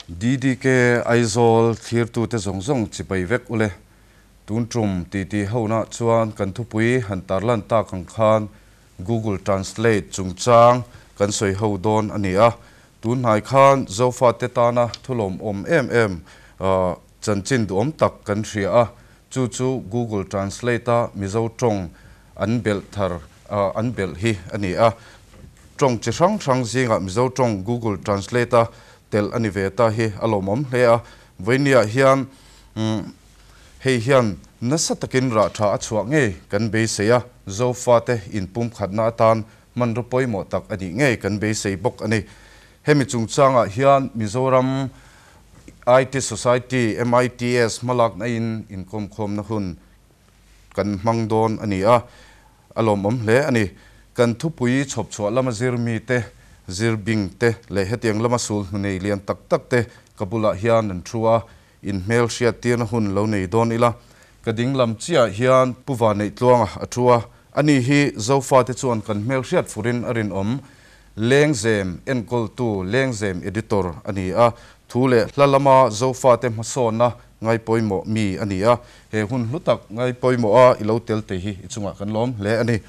DDK Aizawl thlirtute zawng zawng chibai vek ule. Tun tum titi hona chuan kan thupui han tarlan tak ang khan Google Translate chungchang kan sawi ho dawn a ni a. Tun hnai khan Zofate tana thulawm awm em em chanchin duhawm tak kan hria a. Chu chu Google Translate a Mizo tawng an belh thar an belh hi a ni a. Tawng chi hrang hrang zingah Mizo tawng Google Translate a tel a ni ve ta hi a lawmawm hle a. Vawinia hian hei hian nasa takin rah tha a chhuah ngei kan beisei a, Zofate inpumkhatna atan hmanraw pawimawh tak a nih ngei kan beisei bawk a ni. Hemi chungchangah hian Mizoram IT Society, MITS, hmalakna in inkawmkhawmna hun kan hmang dawn a ni a, a lawmawm hle a ni. Kan thupui chhawpchhuah lama zir mite, zir bing te leh hetiang lama sul hnu nei lian tak tak te ka bulah hian an thu a, inhmel hriat tirna hun lo nei dawn ila. Ka ding lam chiah hian Pu Vaneihtluanga a thu a, ani hi Zofate chuan kan hmel hriat furin a rinawm. Lengzem enkawltu Lengzem Editor a ni a, thu leh hla lama Zofate hmasawnna ngaipawimawh mi a ni a, he hun hlu tak ngaipawimawh a i lo tel te hi i chungah kan lawm hle a ni.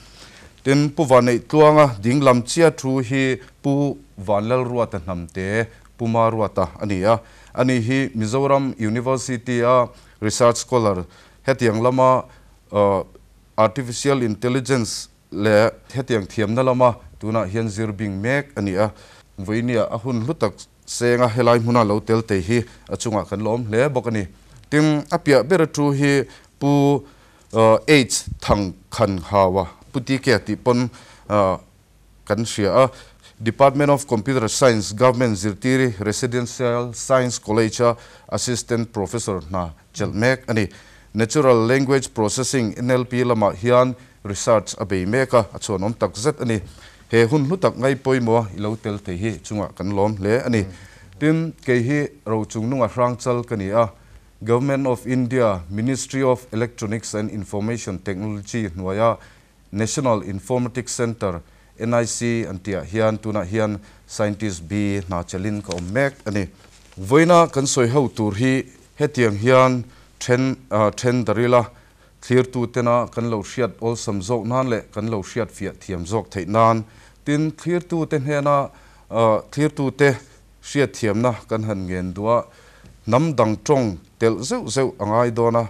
Tin, Pu Vaneihtluanga ding lam chia thu hi Pu Vanlalruata Hnamte, Pu Maruata a ni a, ani hi Mizoram University-a Research Scholar, hetiang lama Artificial Intelligence leh hetiang thiamna lama tunah hian zir bing mek a ni a. Vawinia a hun hlu tak senga helai hmuna lo tel te hi a chungah kan lawm hle bawk a ni. Tin, a piah ber a thu hi Pu H Thangkhanhaua, Pu TK tih pawn kan hria a, Department of Computer Science, Government Zirtiri Residential Science College-a Assistant Professor hna chelh mek a ni. Natural Language Processing, NLP, lamah hian research a bei mek a, a chhuanawm tak zet a ni. He hun hlu tak ngai pawimawh i lo tel thei hi chungah kan lawm hle a ni. Tin, kei hi rochung nunga hrang chal ka ni a, Government of India, Ministry of Electronics and Information Technology hnuaia National Informatics Centre, NIC, an tihah hian tunah hian Scientist B hna chelhin ka awm mek a ni. Vawiina kan sawi ho tur hi hetiang hian then then darila thlirtu tena kan lo hriat awlsam zawk nan leh kan lo hriat fiah thiam zawk theih nan tin thlirtu te hnena thlirtu te hriat thiamna kan han ngen duh a, hnam dang tawng telh zeuh zeuh a ngai dawn a.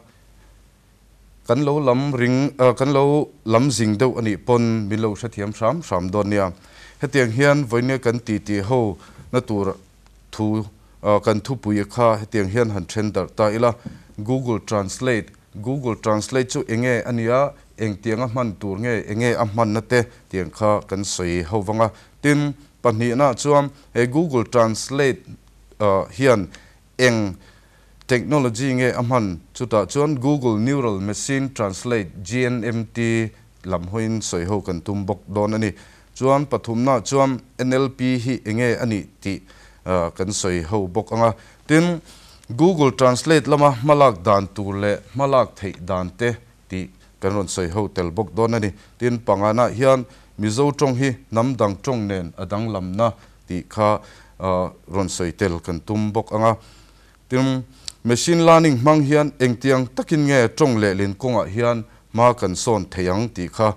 Kan lo lam ring, kan lo lam zing deuh a nih pawn min lo hrethiam hram hram dawn nia. Hetiang hian vawinia kan titi ho na tur thu, kan thupui kha hetiang hian han then darh ta ila. Google Translate, Google Translate chu enge a nia, engtianga hman tur nge, enge a hmanna te tiang kha kan sawi ho vang a. Tin, pahnihna chuan he Google Translate hian Eng technology nge a hman? Chutah chuan Google Neural Machine Translate, GNMT, lam hawiin sawi ho kan tum bawk dawn a ni. Chuan pathumnaah chuan NLP hi enge a nih tih kan sawi ho bawk ang a. Tin, Google Translate lama hmalak dan tur leh hmalak theih dan te tih kan rawn sawi ho tel bawk dawn a ni. Tin, panganah hian Mizo tawng hi hnam dang tawng nen a danglamna tih kha rawn sawi tel kan tum bawk ang a. Tin, machine learning hmang hian engtiang takin nge tawng lehlin kawngah hian hma kan sawn thei ang tih kha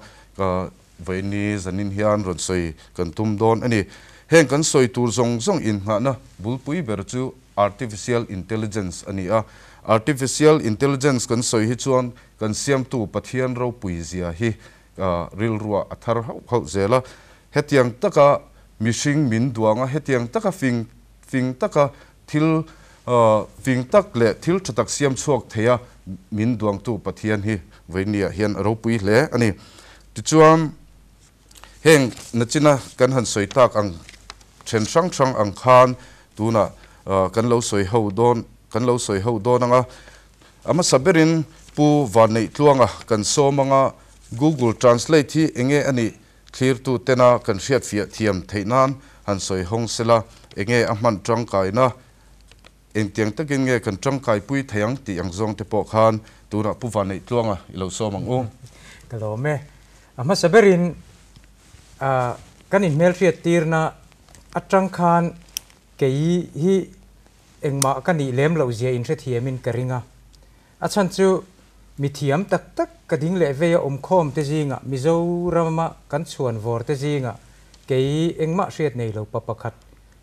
vawiini zanin hian rawn sawi kan tum dawn a ni. Heng kan sawi tur zawng zawng innghahna bulpui ber chu artificial intelligence a ni a. Artificial intelligence kan sawi hi chuan kan siamtu Pathian ropui zia hi rilruah a thar hauh hauh zel a. Hetiang taka mihring min duang a, hetiang taka fing fing taka thil fing tak leh thil tha tak siam chhuak thei a min duangtu Pathian hi vawinia hian a ropui hle a ni. Tichuan, heng nachina kan han sawi tak ang then hrang hrang ang khan tunah kan lo sawi ho dawn kan lo sawi ho dawn ang a. A hmasa berin Pu Vanneihtluanga kan sawm ang a, Google Translate hi enge a nih Thlirtu tena kan hriatfiah thiam theih nan han sawi hawng sela, enge a hman tangkaina, engtiang takin nge kan tangkaipui thei ang tih ang zawng te pawh khan tunah Pu Vaneihtluanga i lo sawm ang u. Ka lawm e. A hmasa berin kan inhmelhriat tirna atang khan kei hi engmah ka nih lem loh zia in hrethiamin ka ring a. A chhan chu mi thiam tak tak ka ding leh vei a awmkhawm te zingah Mizorama kan chhuan vawr te zingah kei engmah hriat nei lo pa pakhat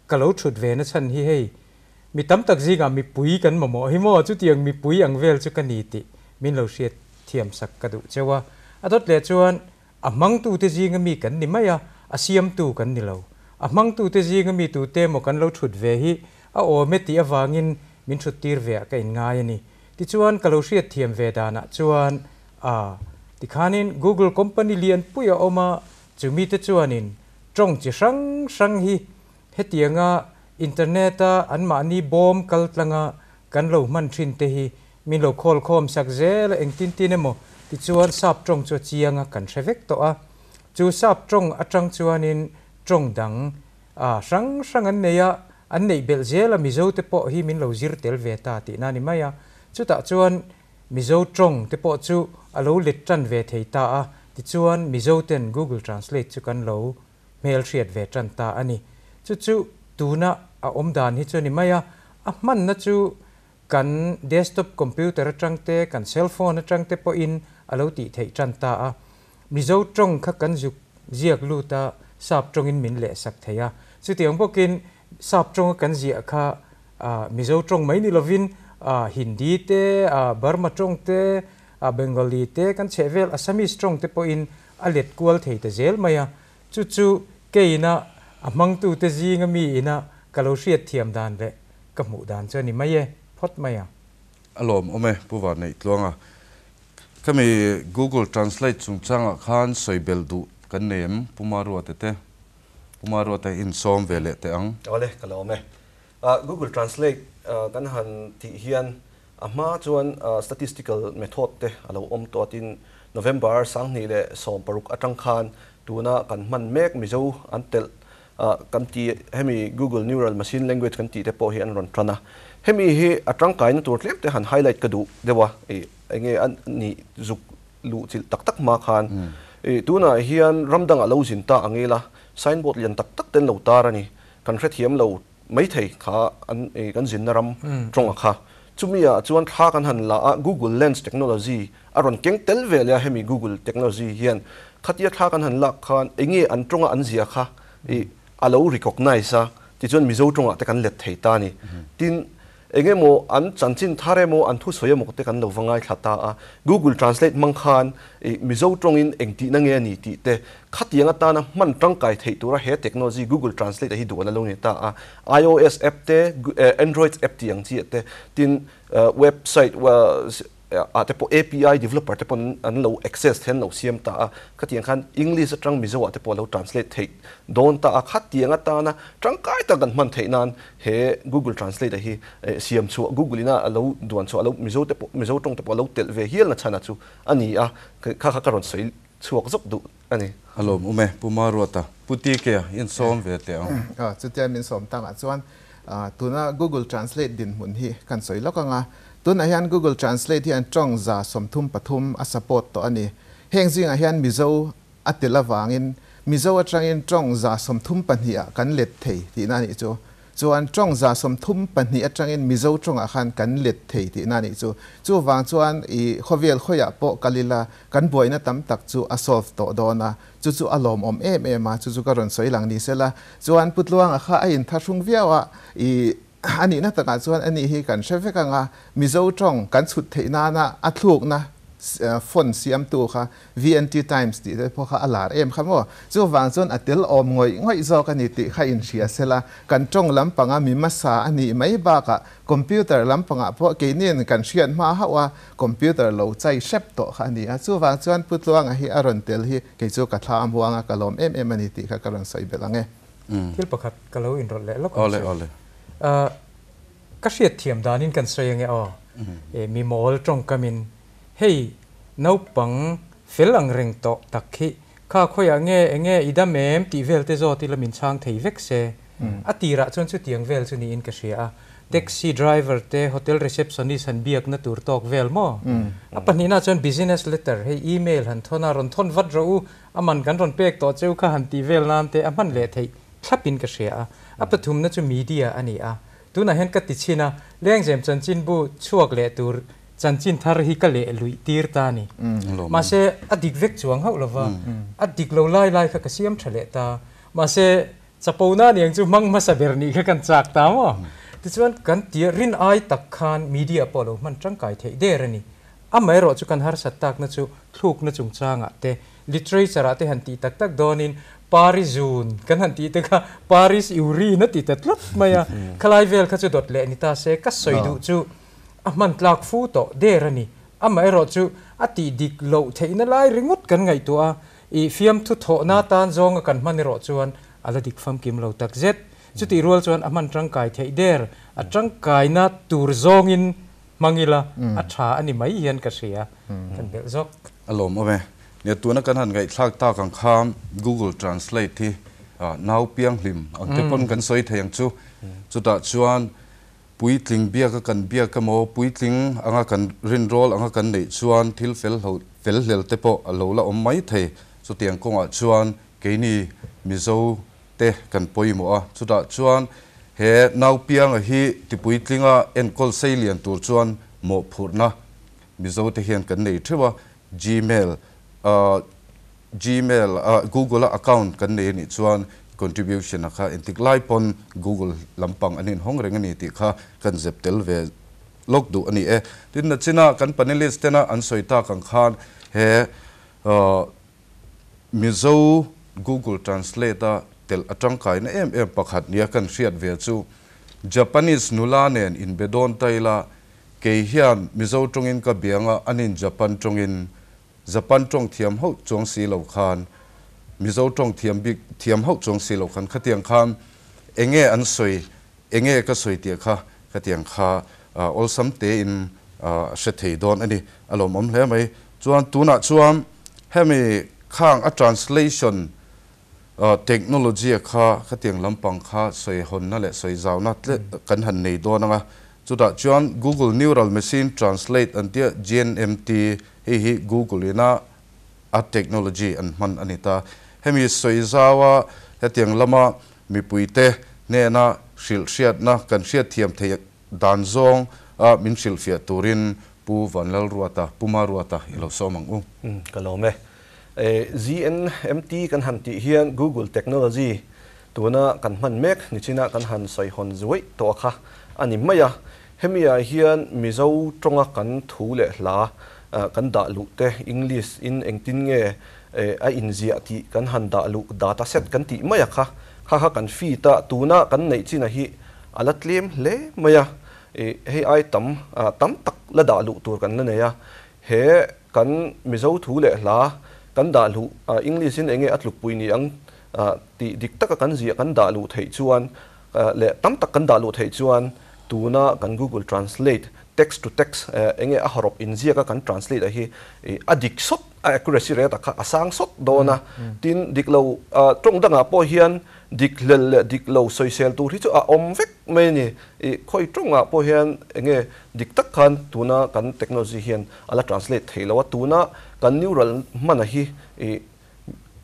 ka lo thut ve na chhan hi hei mi tam tak zingah mipui kan mamawh hi maw chutiang mipui ang vel chu ka ni tih min lo hriat thiam sak ka duh cheu a. A dawt leh chuan A hmangtute zinga mi kan ni mai a, a siamtu kan ni lo. A hmangtute zinga mi tute emaw kan lo thut ve hi a awm e tih avangin min thuttir veah ka inngai a ni. Tichuan, ka lo hriatthiam ve danah chuan, a, tikhanin Google company lianpui a awm a, chumite chuanin tawng chi hrang hrang hi hetianga internet-a anmahni bawm kaltlanga kan lo hman thin te hi Min lo khawl khawm sak zel a, engtin tin emaw tichuan sap tawng chu a chiang a, kan hre vek tawh a. Chu sap tawng atang chuanin tawng dang ah hrang hrang an nei a, an neih belh zel a, Mizo te pawh hi min lo zir tel ve ta tihna a ni mai a. Chutah chuan Mizo tawng te pawh chu a lo let tan ve thei ta a, tichuan Mizo ten Google Translate chu kan lo hmelhriat ve tan ta a ni. Chu chu tuna a awm dan hi chu a ni mai a, a hmanna chu Kan desktop computer atang te, kan cell phone atang te pawhin a lo tih theih tan ta a. Mizo tawng kha kan zuk ziak lut a, sap tawngin min lehsak thei a. Chutiang bawkin sap tawnga kan ziah kha Mizo tawng mai ni lovin Hindi te, Burma tawng te, Bengali te, kan chhehvel Assamese tawng te pawhin a let kual thei ta zel mai a. Chu chu keina a hmangtute zinga mi ina ka lo hriatthiam dan leh Ka hmuh dan chu a ni mai e, phawt mai a. A lawm awm e, Pu Vanneih Tluanga. Khami Google Translate chungchangah khan sawi belh duh kan nei em, Pu Maruate te? Pu Maruate insawm ve leh teh ang. Awle, ka lawm e. Google Translate kan han tih hian a hma chuan statistical method te a lo awm tawh a, tin November 2016 atang khan tuna kan hman mek Mizo an telh Kan ti hemi Google Neural Machine Language kan tih te pawh hi an rawn tan a. Hemi hi a tangkaina tur tlem te han highlight ka duh deuh a, ih enge a nih zuk luh chilh tak tak hma khan ih tunah hian ram dangah lo zin ta ang ila signboard lian tak tak te an lo tar a ni. Kan hrethiam lo maithei kha an ih kan zinna ram tawng a kha. Chumi ah chuan thla kan han la a, Google Lens technology a rawn keng tel ve leh a hemi Google technology hian khatia thla kan han lak khan enge an tawnga an zia kha i a lo recognize a, tichuan Mizo tawngah te kan let thei ta a ni. Tin, eng emaw an chanchin thar emaw an thusawi emaw te kan lo va ngaithla ta a, Google Translate hmang khan i Mizo tawngin eng tihna nge a ni tih te khatiang atana hman tangkai theih tura he technology Google Translate a hi duan a lo ni ta a. IOS app te, Android app tih ang chi ah te, tin website ah te pawh API developer te pawh an lo access theih an lo siam ta a, khatiang khan English atang Mizo ah te pawh a lo translate theih dawn ta a, khatiang atana tangkai tak kan hman theih nan he Google Translate a hi siam chhuah Google ina a lo duan chhuah a lo Mizo te pawh Mizo tawng te pawh a lo telh ve hial na chhan a chu a ni a, kha kha ka rawn sawi chhuak zawk duh a ni. A lawm awm e, Pu Maruata. Pu Tike-a, in sawm ve teh ang. Chutia min sawm takah chuan tuna Google Translate dinhmun hi kan sawi lawk ang a. Tunah hian Google Translate hi an tawng 33 a support tawh a ni. Heng zingah hian Mizo a tel avangin Mizo atangin tawng 32 ah kan let thei tihna a nih chu. Chuan tawng 32 atangin Mizo tawngah khan kan let thei tihna a nih chu. Chuvang chuan i khawvel khawiah pawh kal ila kan buaina tam tak chu a solve tawh dawn a, chu chu a lawmawm em em a, chu chu ka rawn sawi lang ni sela. Chuan Pu Tluanga kha a inthahrung viau a, i a nihna takah chuan ani hi kan hre vek ang a, Mizo tawng kan chhut theih nana a thlukna font siamtu kha VNT Times tih te pawh kha a lar em kha maw? Chuvang chuan a tel awm ngawih ngawih zawk a ni tih kha inhria sela, kan tawng lampanga mi hmasa a nih mai bakah computer lampangah pawh keiniin kan hriat hma hauh a, computer lo chai hrep tawh kha a ni a. Chuvang chuan Pu Tluanga hi a rawn tel hi kei chu ka thla a muang a, ka lawm em em a ni tih kha ka rawn sawi belh ang e. Thil pakhat ka lo inrawlh leh lawk ang che. Ka hriatthiam danin kan sawi ange aw. Mi mawl tawngkamin hei naupang fel ang reng tawh tak hi kha khawiah nge enge i dam em tih vel te zawt ila min chhang thei vek se. A tirah chuan chutiang vel chu niin ka hria a. Taxi driver te hotel receptionist han biakna tur tawk vel maw? A pahnihna chuan business letter hei email han thawn a rawn thawn vat rawh u a man kan rawn pek tawh cheu kha han tih vel nan te a hman leh theih thlapin ka hria a. A pathumna chu media a ni a. Tunah hian ka ti chhin a, Lengzem chanchinbu chhuak leh tur chanchin thar hi ka leh luih tir ta a ni. Mahse, a dik vek chuang hauh lova, a dik lo lai lai kha ka siam tha leh ta. Mahse, Chapona niang chu hmang hmasa ber nih kha kan chak ta maw? Tichuan, kan tia rin ai tak khan media pawh lo hman tangkai theih der a ni. Amaherawh chu kan harsat takna chu thlukna chungchangah te, literature ah te han tih tak tak dawnin Paris zun kan han tih te kha Paris urine a ti ta tlat mai a, khalai vel kha chu dawt leh ni ta se ka sawi duh chu a hman tlak fu tawh der a ni. Amaherawh chu a tih dik loh theihna lai ringawt kan ngaihtuah a, I fiamthu thawhna tan zawnga kan hman erawh chuan a la dik famkim lo tak zet. Chutih rual chuan a hman tangkai theih der, a tangkaina tur zawngin hmang ila a tha a ni mai hian ka hria, kan belh zawk. A lawmawm e. Nia, tuna kan han ngaihthlak tak ang kha Google Translate hi nau pianghlim ang te pawn kan sawi thei ang chu. Chutah chuan Puitling biaka kan biak emaw, puitling anga kan rinrawl anga kan neih chuan thil fel hlo fel hlel te pawh a lo la awm mai thei. Chutiang kawngah chuan keini Mizo te kan pawimawh a, chutah chuan he naupianga hi tipuitlinga enkawl sei lian tur chuan mawhphurhna Mizo te hian kan nei theuh a, Gmail Gmail a Google a account kan nei anih chuan contribution a kha entik lai pawn Google lampang an inhawng reng a ni tih kha kan zep tel ve lawk duh a ni e. Tin, nachina kan panelist tena an sawi tak ang khan he Mizo Google Translate a telh a tangkaina em em pakhat nia kan hriat ve chu Japanese nula nen inbe dawn ta ila kei hian Mizo tawngin ka biang a, anin Japan tawngin Japan tawng thiam hauh chuang si lo khan, Mizo tawng thiam bik thiam hauh chuang si lo khan khatiang khan enge an sawi, enge ka sawi tih kha khatiang kha awlsam tein a hre thei dawn a ni. A lawmawm hle mai. Chuan tunah chuan hemi khang a translation technology a kha khatiang lampang kha sawi hawnna leh sawi zauna tle kan han nei dawn ang a. Chutah chuan Google Neural Machine Translate an tia GNMT hei hi Google ina a technology an hman a ni ta. Hemi sawi zaua hetiang lama mipuite hnena hrilhhriatna kan hriatthiam theih dan zawng a min hrilhfiah turin Pu Vanlalruata, Pu Maruata i lo sawm ang u. Ka lawm e. GNMT kan han tih hian Google Technology tuna kan hman mek nichina kan han sawi hawn zuaih tawh a kha a ni mai a. Hemi ah hian Mizo tawnga kan thu leh hla kan dah luh te English in engtin nge a inziah tih kan han dah luh data set kan tih mai a kha kha kha kan feed a tuna kan neih chin a hi a la tlem hle mai a. Hei ai tam tam tak la dah luh tur kan la nei a. He kan Mizo thu leh hla kan dah luh English in enge a tlukpui ni ang tih dik taka kan ziah kan dah luh theih chuan leh tam tak kan dah luh theih chuan tuna kan Google Translate text to text enge a hawrawp inziaka kan translate a hi a dik sawt a accuracy rate a kha a sang sawt dawn a. Tin dik lo tawng dangah pawh hian dik hlel leh dik lo sawisel tur hi chu a awm vek mai a ni. Khawi tawngah pawh hian enge dik tak khan tuna kan technology hian a la translate thei lo a, tuna kan neural hmana hi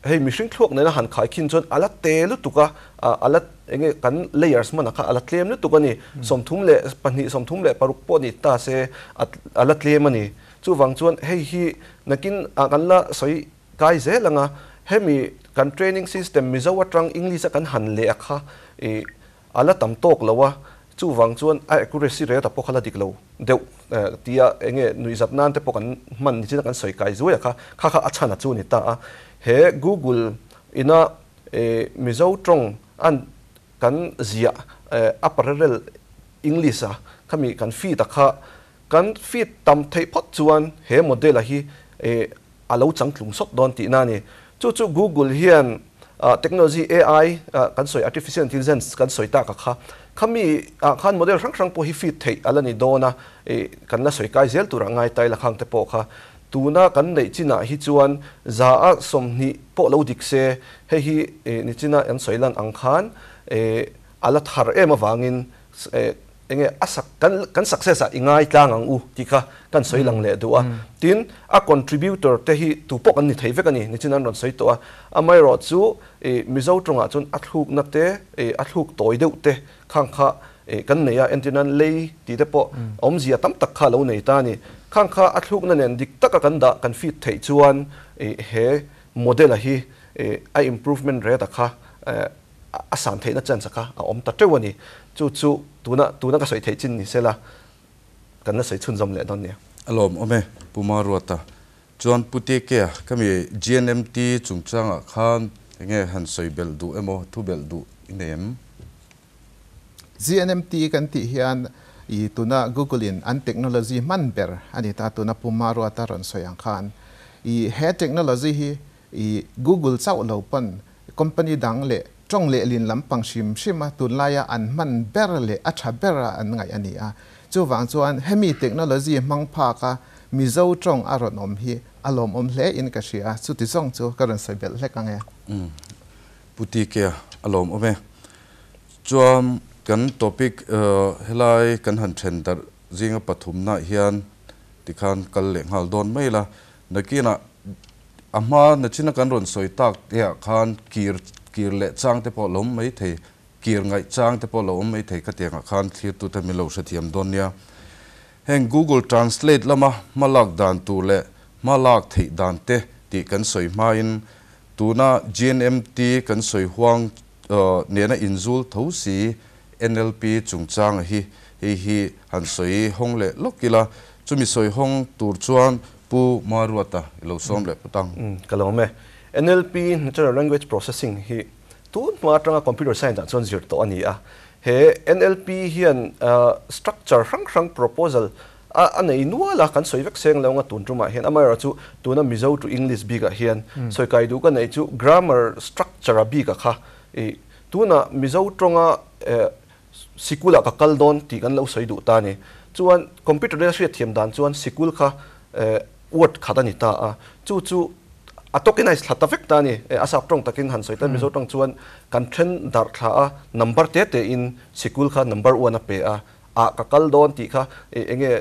Hei mihring thluak nena han khai khin chuan a la te lutuk a, a la enge kan layers hmanah kha a la tlem lutuk a ni. 32, 36 pawh ni ta se a la tlem a ni. Chuvang chuan hei hi nakin ah kan la sawi kai zel ang a, hemi kan training system Mizo atang English a kan han leh a kha ih A la tam tawk lo a, chuvang chuan a accuracy rate a pawh kha la dik lo deuh tia enge nuihzat nan te pawh kan hman ni chin a kan sawi kai zuai a kha, kha kha a chhan a chu a ni ta a. He Google ina Mizo tawng an kan ziah a parallel English a khami kan feed a kha kan feed tam theih phawt chuan he model a hi a lo changtlung sawt dawn tihna a ni. Chu chu Google hian technology AI kan sawi artificial intelligence kan sawi tak a kha, khami ah khan model hrang hrang pawh hi feed theih a la ni dawn a, kan la sawi kai zel turah ngai tai la khang te pawh kha tuna kan neih chinah hi chuan 20% pawh lo dik se, hei hi nichina an sawi lan ang khan a la thar em avangin Enge a sak kan kan success ah i ngai tlang ang u tih kha kan sawi lang leh duh a. Tin, a contributor te hi tu pawh kan ni thei vek a ni, nichin an rawn sawi tawh a. Amaherawh chu i Mizo tawngah chuan a thlukna te, i a thluk tawi deuh te khang kha kan nei a, entirnan lei tih te pawh awmzia tam tak kha a lo nei ta a ni. Khang kha a thlukna nen dik taka kan dah kan feed theih chuan he model a hi a improvement rate a kha a san theihna chance a kha a awm ta teuh a ni. Chu chu tuna tuna ka sawi theih chin ni sela kan la sawi chhunzawm leh dawn nia. A lawmawm e, Pu Maruata. Chuan Pu Tekea, ka mi GNMT chungchangah khan enge han sawi belh duh emaw, thu belh duh i nei em? GNMT kan tih hian i tuna Google in an technology hman ber a ni ta, tuna Pu Maruata rawn sawi ang khan i he technology hi i Google chauh lo pawn company dang leh tawng lehlin lampang hrim hrim a tunlaia an hman ber leh a tha ber a an ngaih a ni a. Chuvang chuan hemi technology hmang phak a Mizo tawng a rawn awm hi a lawmawm hle in ka hria, chuti zawng chu ka rawn sawi belh hlek ang e. Umm Pu TK-a a lawmawm e. Chuan kan topic helai kan han then darh zinga pathumnaah hian tikhan kal leh nghal dawn mai la, nakinah a hma nachina kan rawn sawi tak te ah khan kir kir leh chang te pawh a lo awm mai thei, kir ngaih chang te pawh a lo awm mai thei khatiangah khan thlirtute min lo hrethiam dawn nia. Heng Google Translate lama hma lak dan tur leh hma lak theih dan te tih kan sawi hmain tuna GNMT kan sawi huang nena inzul tho si NLP chungchanga hi hei hi han sawi hawng leh lawk ila, chumi sawi hawng tur chuan Pu Maruata i lo sawm leh put ang. Ka lo awm e. NLP, Natural Language Processing, hi tun hma atanga Computer Science ah chuan zir tawh a ni a. He NLP hian structure hrang hrang proposal a nei nual a, kan sawi vek seng lo anga tun tumah hian. Amaherawhchu tuna Mizo to English bikah hian sawi kai duh ka neih chu grammar structure a bikah kha i tuna Mizo tawnga sikul ah ka kal dawn tih kan lo sawi duh ta a ni. Chuan computer ina hriat thiam dan chuan sikul kha word khat a ni ta a, chu chu a tokenize thla ta vek ta a ni. A sap tawng takin han sawi ta Mizo tawng chuan kan then darh thla a, number te te in sikul kha number one a pe a, ah ka kal dawn tih kha eng nge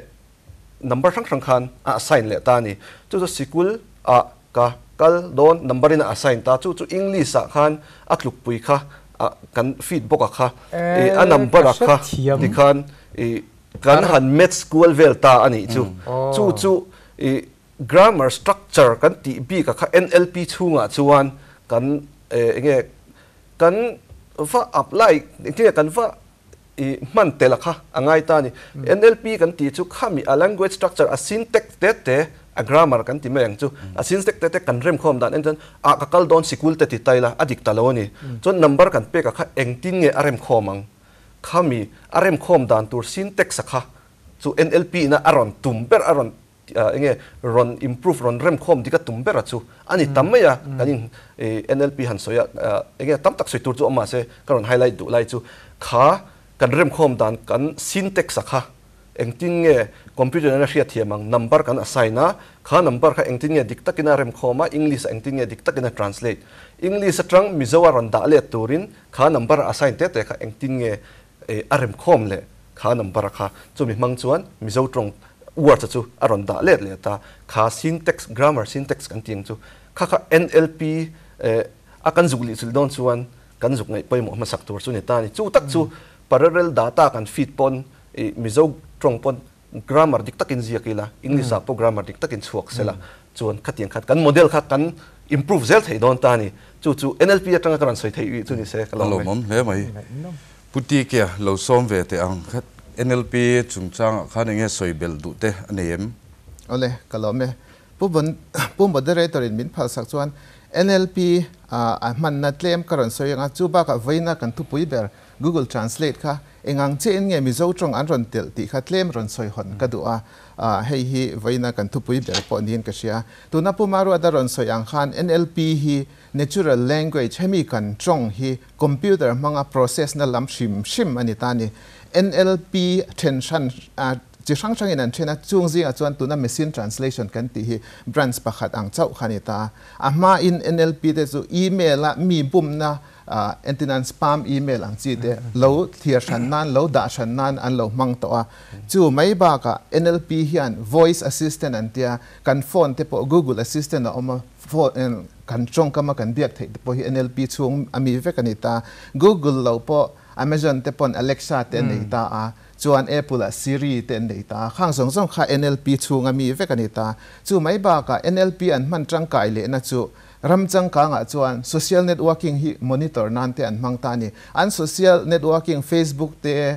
number hrang hrang khan a assign leh ta a ni. Chu chu sikul ah ka kal dawn number in a assign ta, chu chu English ah khan a tlukpui kha kan feed bawk a kha a number a kha tikhan kan han maths kual vel ta a nih chu. Chu chu grammar structure kan tih bik a kha NLP chhungah chuan kan eng nge kan va apply engtin nge kan va i hman tel a kha a ngai ta a ni. NLP kan tih chu khami a language structure a syntax te te a grammar kan ti mai ang chu a syntax te te kan remkhawm dan en chuan ah ka kal dawn sikul te ti ta ila a dik ta lo a ni. Chuan number kan pek a kha engtin nge a remkhawm ang khami a remkhawm dan tur syntax a kha chu NLP ina a rawn tum ber a rawn eng nge rawn improve rawn remkhawm dik a tum ber a chu a ni tam mai a kan in NLP han sawi a eng nge tam tak sawi tur chu awm mahse ka rawn highlight duh lai chu kha kan remkhawm dan kan syntax a kha engtin nge computer in a hriat thiam ang number kan assign a kha number kha engtin nge dik takin a remkhawm a English ah engtin nge dik takin a translate English atang Mizo a rawn dah let turin kha number a assign te te kha engtin nge a remkhawm leh kha number a kha chumi hmang chuan Mizo tawng words a chu a rawn dah let leh ta kha syntax grammar syntax kan tih ang chu kha kha NLP a kan zuk lih chilh dawn chuan kan zuk ngaih pawimawh hmasak tur chu ni ta a ni. Chu tak chu parallel data kan feed pawn i Mizo tawng pawn grammar dik takin ziak ila English ah pawh grammar dik takin chhuak sela chuan khatiang khat kan model kha kan improve zel thei dawn ta a ni. Chu chu NLP atanga ka rawn sawi theih ih chu ni se ka lo awm e. A lawmawm hle mai. Pu Tike lo sawm ve teh ang. NLP chungchangah khan enge sawi belh duh te a nei em? Awle, ka lawm e. Pu Pu Moderator in min phalsak chuan NLP a hmanna tlem ka rawn sawi anga chu bakah vawiina kan thupui ber Google Translate kha engang chiahin nge Mizo tawng an rawn telh tih kha tlem rawn sawi hawn ka duh a, hei hi vawiina kan thupui ber pawh niin ka hria. Tuna Pu Maruata rawn sawi ang khan NLP hi Natural Language hemi kan tawng hi Computer hmanga process na lam hrim hrim a ni ta a ni. NLP then hran chi hrang hrangin an then a, chung zingah chuan tuna machine translation kan tih hi branch pakhat ang chauh kha a ni ta a. A hmain NLP te chu email a mi bumna entinan spam email ang chi te lo thlir hran nan, lo dah hran nan an lo hmang tawh a. Chu mai bakah NLP hian voice assistant an tia, kan phone te pawh Google assistant a awm a, Phone kan tawngkam a kan biak theih te pawh hi NLP chhung a mi vek a ni ta. Google lo pawh Amazon te pawn Alexa te an nei ta a, chuan Apple ah Siri te an nei ta a, khang zawng zawng kha NLP chhunga mi vek a ni ta. Chu mai bakah NLP an hman tangkai lehna chu ram changkangah chuan social networking hi monitor nan te an hmang ta a ni. An social networking Facebook te,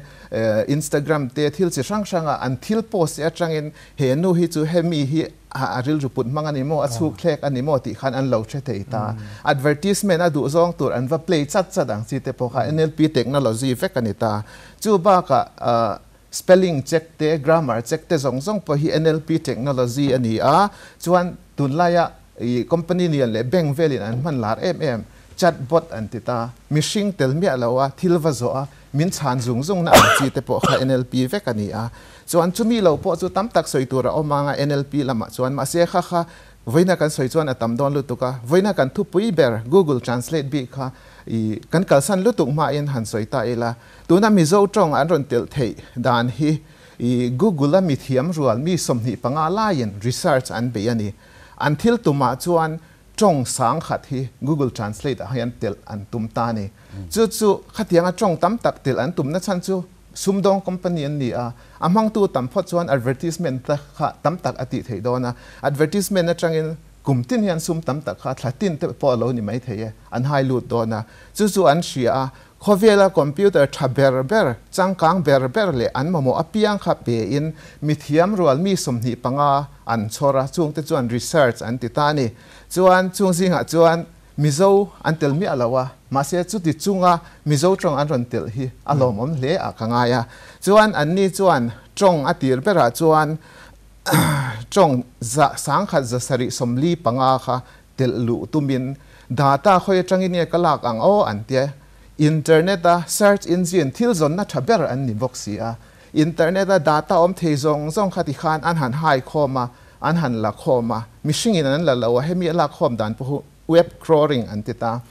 Instagram te thil chi hrang hranga an thil post te atangin he nu hi chu hemi hi a rilru put hmang a ni maw, a chhuk thlek a ni maw tih khan an lo hre thei ta. Advertisement a duh zawng tur an va play chat chat ang chi te pawh kha NLP technology vek a ni ta. Chu bakah spelling check te, grammar check te zawng zawng pawh hi NLP technology a ni a, chuan tunlaia i company lian leh bank velin an hman lar em em chatbot an ti ta. Mihring tel miah lo a, thil va zawh a, min chhan zung zung na ang chi te pawh kha NLP vek a ni a. Chuan chumi lo pawh chu tam tak sawi tur a awm ang a NLP lamah chuan mahse kha kha vawiina kan sawi chuan a tam dawn lutuk a, vawiina kan thupui ber Google Translate bik kha i kan kalsan lutuk hmain han sawi ta ila. Tuna Mizo tawng an rawn telh theih dan hi i Google a mithiam rual mi 25 laiin research an bei a ni. An thil tumah chuan tawng sangkhat hi Google Translate ah hian telh an tum ta a ni. Chu chu khatianga tawng tam tak telh an tumna chhan chu sumdawng company an ni a, a hmangtu tam phawt chuan advertisement te kha tam tak a tih theih dawn a, advertisement atangin kum tin hian sum tam tak kha thla tin te pawh a lo ni mai thei e, an hai lut dawn a. Chu chu an hria a, khawvela computer tha ber ber, changkang ber ber leh an mamawh apiang kha pein mithiam rual mi 25 an chhawr a, chungte chuan research an ti ta a ni. Chuan chung zingah chuan Mizo an tel miah lo a, mahse chuti chunga Mizo tawng an rawn telh hi a lawmawm hle ah ka ngai a. Chuan anni chuan tawng a tir berah chuan tawng 1775 kha telh luh tumin data khawi atangin nge ka lak ang aw an tia. Internet a search engine thil zawnna tha ber an ni bawk si a. Internet a data awm thei zawng zawng kha tikhan an han hai khawm a, an han la khawm a, mihringin an la lo a, hemi a lak khawm dan pawh web crawling an ti ta.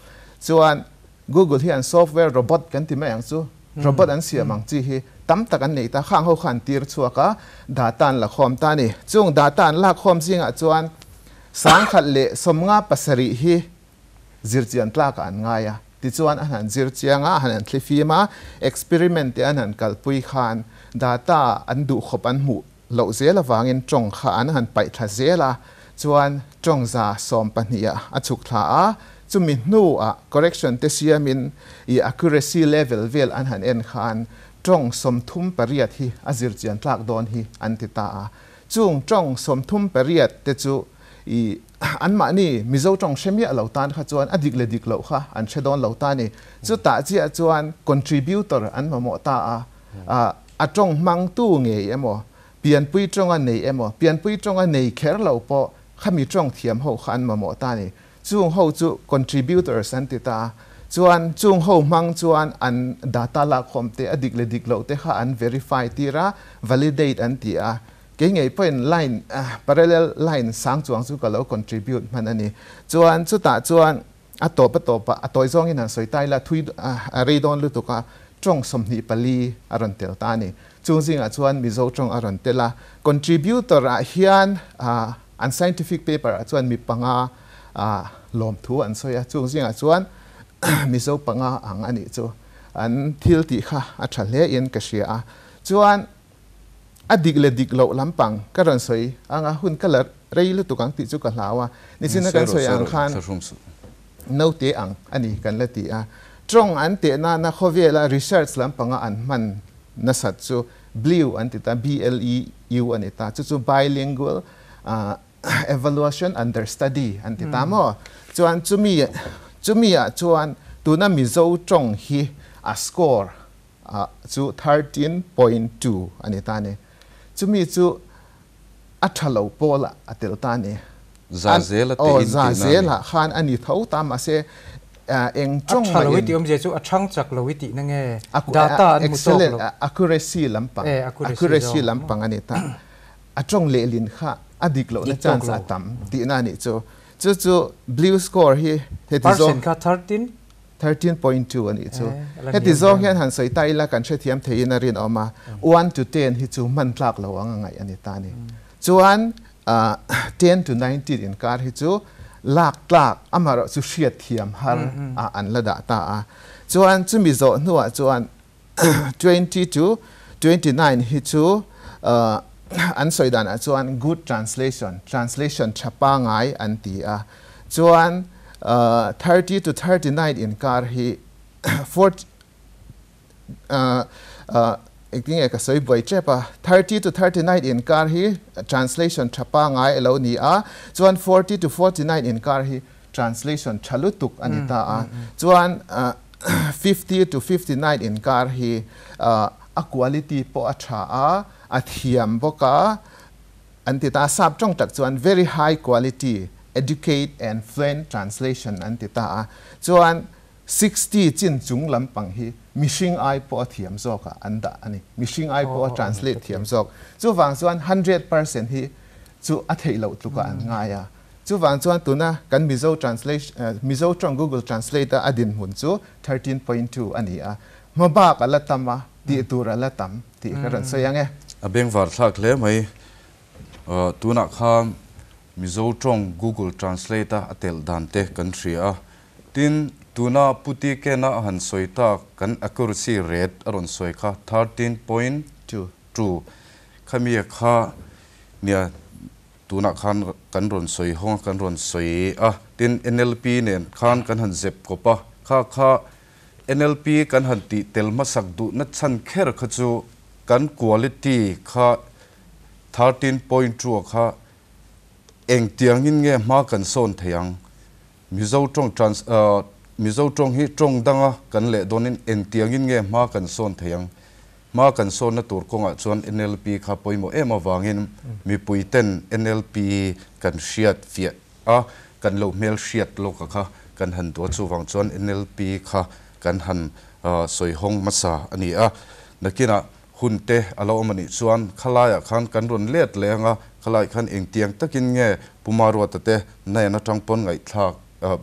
Chuan Google hian software robot kan ti mai ang chu, robot an siam ang chi hi tam tak an nei ta, khang ho kha an tir chhuak a, data an la khawm ta a ni. Chung data an lak khawm zingah chuan 1057 hi zirchian tlakah an ngai a, tichuan an han zir chiang a, an han thlifim a, experiment te an han kalpui khan data an duhkhawp an hmuh loh zel avangin tawng kha an han paih thla zel a, chuan tawng 12 ah a chhuk thla a, chumi hnuah correction te siamin i accuracy level vel an han en khan tawng 38 hi a zirchian tlak dawn hi an ti ta a, chung tawng 38 te chu i anmahni Mizo tawng hre miah lo tan kha chuan a dik leh dik loh kha an hre dawn lo ta a ni. Chutah chiah chuan contributor an mamawh ta a, a tawng hmangtu ngei emaw, pianpui tawnga nei emaw, pianpui tawnga nei kher lo pawh khami tawng thiam ho kha an mamawh ta a ni. Chung ho chu contributors an ti ta a, chuan chung ho hmang chuan an data lakkhawm te a dik leh dik loh te kha an verify tir a, validate an ti a. Kei ngei pawhin line, parallel line sang chuang chu ka lo contribute hman a ni. Chuan chutah chuan a tawp a tawpah a tawi zawngin han sawi ta ila thui a rei dawn lutuk a, tawng 24 a rawn tel ta a ni. Chung zingah chuan Mizo tawng a rawn tel a. Contributor ah hian an scientific paper ah chuan mi panga lawmthu an sawi a, chung zingah chuan Mizo panga ang a nih chu. An thil tih kha a tha hle in ka hria a. Chuan a dik leh dik loh lampang ka rawn sawi anga hun ka la rei lutuk ang tih chu ka hlau a, nichina kan sawi ang khan naute ang a ni kan la ti a. Tawng an teh nana khawvela research lampanga an hman nasat chu BLEU an ti ta, B-L-E-U a ni ta, chu chu bilingual evaluation under study an ti ta maw. Chuan chumi chumi ah chuan tuna Mizo tawng hi a score chu 13.2 a ni ta a ni. Chumi chu a tha lo pawlah a tel ta a ni. Za zela te in tihna a ni. Za zela khan a ni tho ta mahse eng tawng mahin. A tha lo i tih awmzia chu a chhang chak lo i tihna nge data an hmu tawk lo. Accuracy lampang accuracy lampang a ni ta. A tawng lehlin kha a dik lohna chance a tam tihna a nih chu. Chu chu blue score hi heti zawng. Percent kha 13. 13.2 a nih chu. Heti zawng hian han sawi ta ila kan hrethiam theiin a rinawm a, 1 to 10 hi chu hman tlak lo ang a ngaih a ni ta a ni. Chuan 10 to 19 inkar hi chu lak tlak amaherawh chu hriatthiam har ah an la dah ta a. Chuan chumi zawh hnuah chuan. 20 to 29 hi chu an sawi danah chuan good translation, translation tha pangai an ti a. Chuan 30 to 39 inkar hi 40 engtin nge ka sawi buai tep a, 30 to 39 inkar hi translation tha pangai a lo ni a, chuan 40 to 49 inkar hi translation tha lutuk a ni ta a, chuan 50 to 59 inkar hi a quality pawh a tha a, a thiam bawk a an ti ta a, sap tawng tak chuan very high quality educate and fluent translation an ti ta a, chuan 60 chin chung lampang hi mihring ai pawh a thiam zawk ah an dah a ni, mihring ai pawh a translate thiam zawk, chuvang chuan 100% hi chu a theih loh tluk ah an ngai a, chuvang chuan tuna kan Mizo translation Mizo tawng Google Translate a a dinhmun chu 13.2 a ni a, hma bak a la tam a, tih tur a la tam tih ka rawn sawi ang e. A bengvar thlak hle mai. Tunah khan Mizo tawng Google Translate a a telh dan te kan hria a. Tin, tuna Pu Tikena a han sawi tak kan accuracy rate a rawn sawi kha 13.2 khami kha nia tunah khan kan rawn sawi hawng a, kan rawn sawi a. Tin, NLP nen khan kan han zep kawp a, kha kha NLP kan han tih tel hmasak duhna chhan kher kha chu kan quality kha 13.2 kha engtiangin nge hma kan sawn thei ang? Mizo tawng trans Mizo tawng hi tawng danga kan leh dawnin engtiangin nge hma kan sawn thei ang? Hma kan sawnna tur kawngah chuan NLP kha pawimawh em avangin mipui ten NLP kan hriat fiah a, kan lo hmel hriat lawk a kha kan han duh a, chuvang chuan NLP kha kan han sawi hawng hmasa a ni a. Nakinah hun te a lo awm a nih chuan khalaiah khan kan rawn let leh ang a, khalaiah khan engtiang takin nge Pu Maruata te nain atang pawn ngaihthlak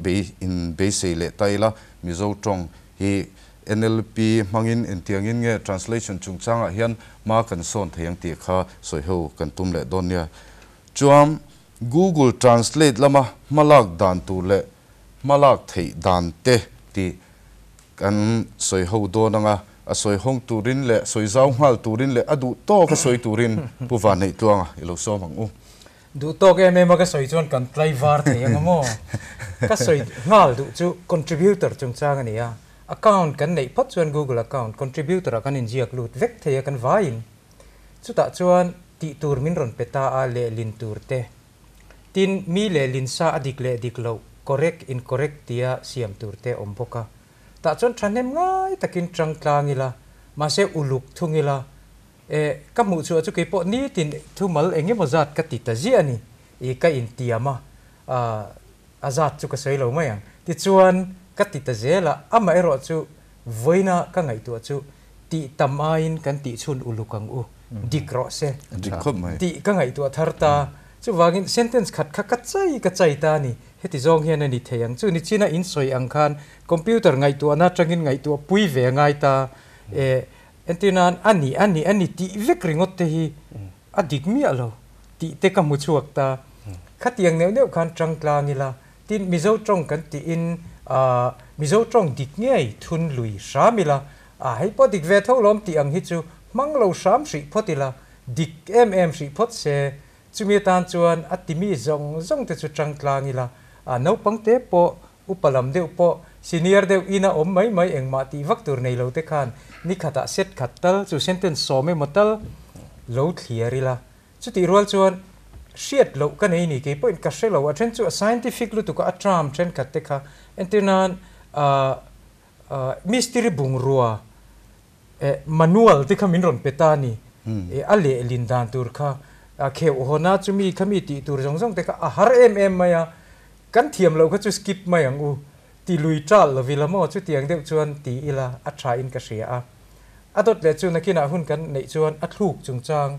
bei in beisei leh ta ila, Mizo tawng hi NLP hmangin engtiangin nge translation chungchangah hian hma kan sawn thei ang tih kha sawi ho kan tum leh dawn nia. Chuan Google Translate lama hmalak dan tur leh hmalak theih dan te tih kan sawi ho dawn ang a, a sawi hawng turin leh sawi zau nghal turin leh a duh tawk a sawi turin Pu Vanneih Tluanga i lo sawm ang u. Duh tawk em em a ka sawi chuan kan tlai var thei ang a maw? Ka sawi nghal duh chu contributor chungchang a ni a, account kan neih phawt chuan Google account contributor ah kan inziak lut vek thei a kan vaiin. Chutah chuan tih tur min rawn pe ta a lehlin tur te. Tin, mi lehlin sa a dik leh dik loh, correct, incorrect tia siam tur te awm bawk a. Tah chuan thahnem ngai takin tang tlang ila, mahse uluk thung ila, e, ka hmuh chhuah chu keipawh nitin thumal eng emaw zat ka ti ta ziah a ni, i ka intiam a, a zat chu ka sawi lo mai ang. Tichuan, ka ti ta zel a, amaherawh chu vawiina ka ngaihtuah chu tih tam aiin kan tih chhun uluk ang u, dik rawh se Dik khawp mai. tih ka ngaihtuah thar ta. Chuvangin sentence khat kha ka chai ka chai ta a ni. Heti zawng hian a ni thei ang. Chu ni china in sawi ang khan computer ngaihtuahna atangin ngaihtuah pui ve a ngai ta. E, entir nan a ni, a ni, a ni tih vek ringawt te hi a dik miah lo tih te ka hmu chhuak ta. Khatiang neuh neuh khan tang tlang ila, tin Mizo tawng kan tiin Mizo tawng dik ngei thun lui hram ila, a hei pawh dik ve tho lawm tih ang hi chu hmang lo hram hrih phawt ila, dik em em hrih phawt se, chumi atan chuan a timi zawng zawng te chu tang tlang ila, naupang te pawh upa lam deuh pawh senior deuh ina awm mai mai engmah tih vak tur nei lo te khan ni khatah set khat tal chu sentence sawm emaw tal lo thliar ila. Chutih rual chuan hriat loh ka nei ni kei pawhin ka hre lo a then chu a scientific lutuk a a term thenkhat te kha entir nan mystery bungrua Eh, manual te kha min rawn pe ta a ni. Eh, a lehlin dan tur kha, a kheuh hawn a, chumi kha mi tih tur zawng zawng te kha a har em em mai a. Kan thiam loh kha chu skip mai ang u. Ti lui ṭal lo ila maw, chutiang deuh chuan ti ila a ṭha in ka hria a. A dawt leh chu nakinah hun kan neih chuan a thluk chungchang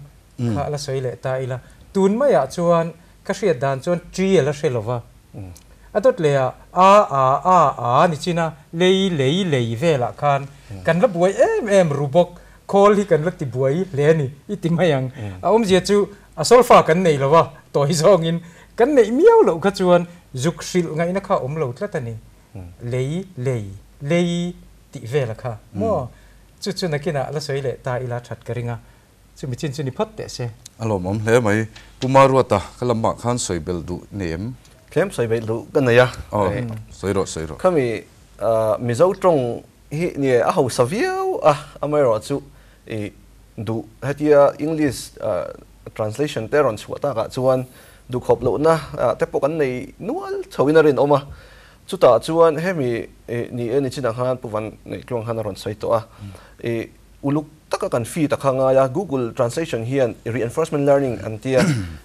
kha la sawi leh ta ila. Tun maiah chuan ka hriat dan chuan ṭi a la hre lo va. A dawt leh ah a a a a ni chin a, lei lei lei velah khan kan la buai em em ru bawk, khawl hi kan la ti buai hle a ni i ti mai ang. A awmzia chu a solfa kan nei lo a, tawi zawngin kan neih miau loh kha chuan zuk hrilh ngaihna kha a awm lo tlat a ni. Lei lei lei tih vela kha maw? Chu chu nakinah la sawi leh ta ila that ka ring a, chumi chin chu ni phawt teh se. A lawmawm hle mai. Pu Maruata, ka lamah khan sawi belh duh nei em? Tlem sawi belh duh ka nei a. Aw, sawi rawh, sawi rawh. Khami Mizo tawng hi ni a hausa viau a, amaherawhchu i duh hetia English translation te rawn chhuah takah chuan duhkhawp lohna te pawh kan nei nual chhoin a rinawm a. Chutah chuan hemi ni e nichinah khan Pu Van Neihtlung khan a rawn sawi tawh a, i uluk taka kan feed a kha ngai a, Google translation hian reinforcement learning an tia,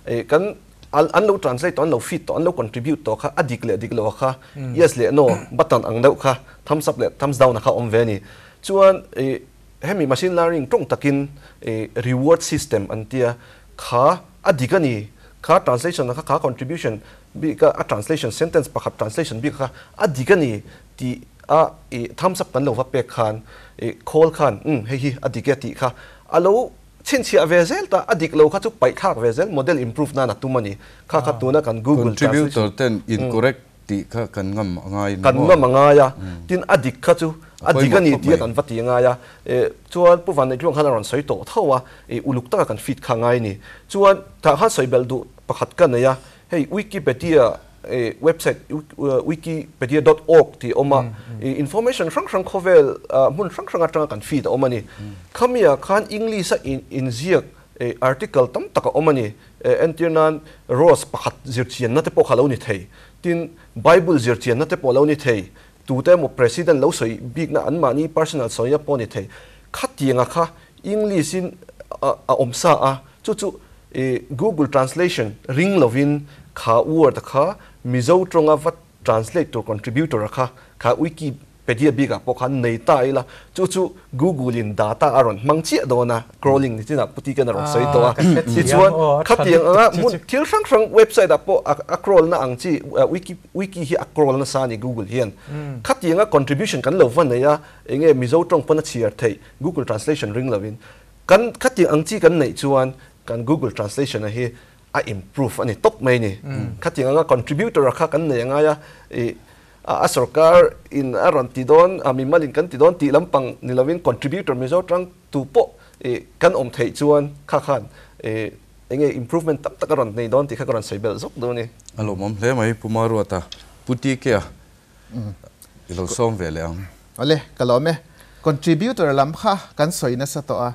i kan an lo translate tawh, an lo feed tawh, an lo contribute tawh kha a dik leh dik lo kha yes leh no button ang deuh kha thumbs up leh thumbs down a kha awm ve a ni. Chuan i hemi machine learning tawng takin i reward system an tia kha a dik a ni, kha translation kha kha contribution bik a a translation sentence pakhat translation bik kha a dik a ni tih a i thumbs up kan lo va pek khan i khawl khan umm hei hi a dik e tih kha a lo chhinchhiah ve zel ta, a dik lo kha chu paih thlak ve zel model improve nan a tum a ni. Kha kha tuna kan Google translation Contributor ten incorrect tih kha kan ngam a ngai ni maw? Kan ngam a ngai a, tin a dik kha chu a dik a ni tih a kan va ti a ngai a, chuan Pu Vanneihtlung khan a rawn sawi tawh tho a, i uluk taka kan feed kha a ngai a ni. Chuan tah khan sawi belh duh pakhat ka nei a, hei Wikipedia website wikipedia dot org tih a awm a, information hrang hrang khawvel hmun hrang hrang atanga kan feed a awm a ni. Khamiah khan English a inziak article tam tak a awm a ni. Entir nan Rose pakhat zirchianna te pawh kha lo ni thei, tin Bible zirchianna te pawh lo ni thei, tute emaw President lo sawi bikna anmahni personal sawina pawh ni thei. Khatianga kha English in a awm sa a, chu chu Google translation ring lovin kha word a kha Mizo tawnga va translate tur contributor a kha kha Wikipedia bikah pawh khan nei ta ila, chu chu Google in data a rawn hmang chiah dawn a, crawling ni chinah puti khan a rawn sawi tawh a, tichuan khatiang anga hmun thil hrang hrang website ah pawh a crawl na ang chi wiki wiki hi a crawl nasa a ni Google hian, khatianga contribution kan lo va nei a, enge Mizo tawng pawn a chhiar theih Google translation ring lovin kan khatiang ang chi kan neih chuan kan Google translation a hi a improve a ni tawp mai ni. Khatiang anga contributor a kha kan nei a ngai a, i a sorkar in a rawn ti dawn, a mimal in kan ti dawn tih lampang ni lovin contributor Mizo tang tu pawh i kan awm theih chuan kha khan i enge improvement tam tak a rawn nei dawn tih kha ka rawn sawi belh zawk dawn a ni. A lawmawm hle mai Pu Maruata, Pu TK-a i lo sawm ve leh ang. Awle, ka lawm e. Contributor lam kha kan sawi nasa tawh a,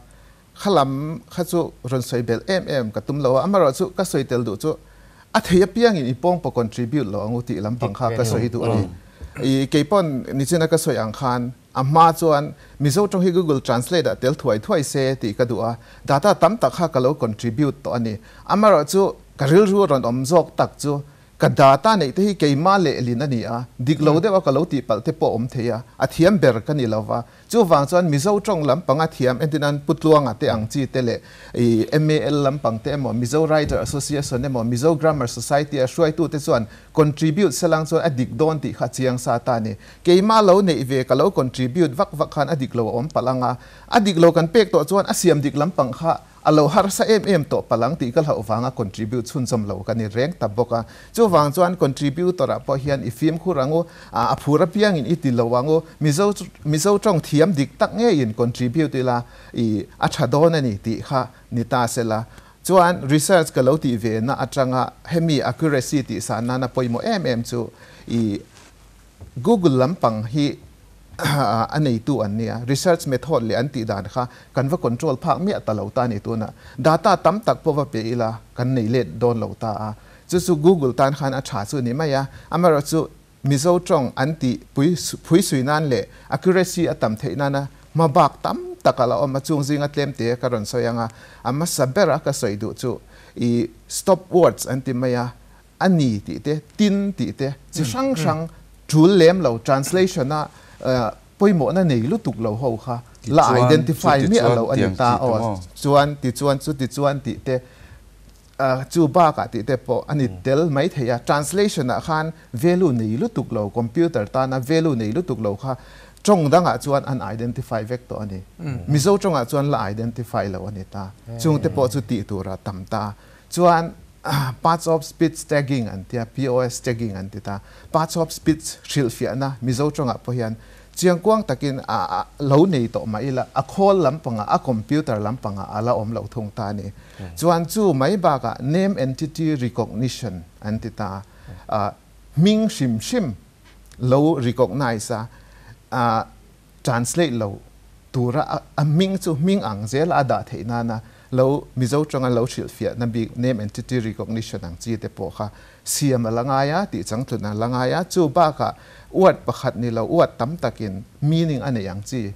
Kha lam kha chu rawn sawi belh em em ka tum lo a, amaherawh chu ka sawi tel duh chu a thei apiangin i pawng pawh contribute lo ang u tih lampang kha ka sawi duh a ni. I kei pawn nichina ka sawi ang khan a hma chuan Mizo tawng hi Google Translate ah tel thuai thuai se tih ka duh a, data tam tak kha ka lo contribute tawh a ni. Amaherawh chu ka rilru a rawn awm zawk tak chu Ka data neih te hi keimah lehlin a ni a, dik lo deuh a ka lo tih palh te pawh awm thei a, a thiam ber ka ni lo va. Chuvang chuan Mizo tawng lampang a thiam entirnan Pu Tluanga te ang chi te leh i MAL lampang te emaw, Mizo Writer Association emaw, Mizo Grammar Society a hruaitu te chuan contribute selang chuan a dik dawn tih kha a chiang sa ta a ni. Keimah lo neih ve ka lo contribute vak vak khan a dik lo a awm palh ang a, a dik lo kan pek tawh chuan a siam dik lampang kha A lo harsa em em tawh palang tih ka hlauh vanga contribute chhunzawm lo ka ni reng ta bawk a. Chuvang chuan contributor ah pawh hian i fimkhur ang u, a phur apiangin i ti lo ang u, Mizo Mizo tawng thiam dik tak ngeiin contribute ila i a tha dawn a ni tih kha ni ta se la. Chuan research ka lo tih ve na atanga hemi accuracy tih san nana pawimawh em em chu i Google lampang hi a neitu an nia, research method leh an tih dan kha kan va control phak miah ta lo ta a ni tunah. Data tam tak pawh va pe ila kan nei let dawn lo ta a. Chu chu Google tan khan a tha chu ni mai a, amaherawhchu Mizo tawng an tih pui phuisui nan leh accuracy a tam theih nana hma bak tam tak a la awm a, chung zinga tlem te ka rawn sawi ang a, a hmasa bera ka sawi duh chu i stop words an ti mai a, a ni tih te, tin tih te, chi hrang hrang tul lem lo translation a pawimawhna nei lutuk lo ho kha la identify miah lo a ni ta aw chuan tichuan chu tichuan tih te chu bakah tih te pawh a ni tel mai thei a, translation ah khan value nei lutuk lo computer tana value nei lutuk lo kha tawng dangah chuan an identify vek tawh a ni. Mizo tawngah chuan la identify lo a ni ta. Chungte pawh chu tih tur a tam ta. Chuan. Parts of speech tagging an tia, POS tagging an ti ta. Parts of speech hrilhfiahna Mizo tawngah pawh hian chiangkuang takin a lo nei tawh mah ila, a khawl lampangah, a computer lampangah a la awm lo thung ta a ni. Chuan chu mai bakah name entity recognition an ti ta. Hming hrim hrim lo recognize a, translate lo tura a hming chu hming ang zela a dah theih nana lo Mizo tanga lo hrilhfiahna bik name entity recognition ang chi te pawh kha siam a la ngai a, tih changtlun a la ngai a, chu bakah word pakhat ni lo word tam takin meaning a neih ang chi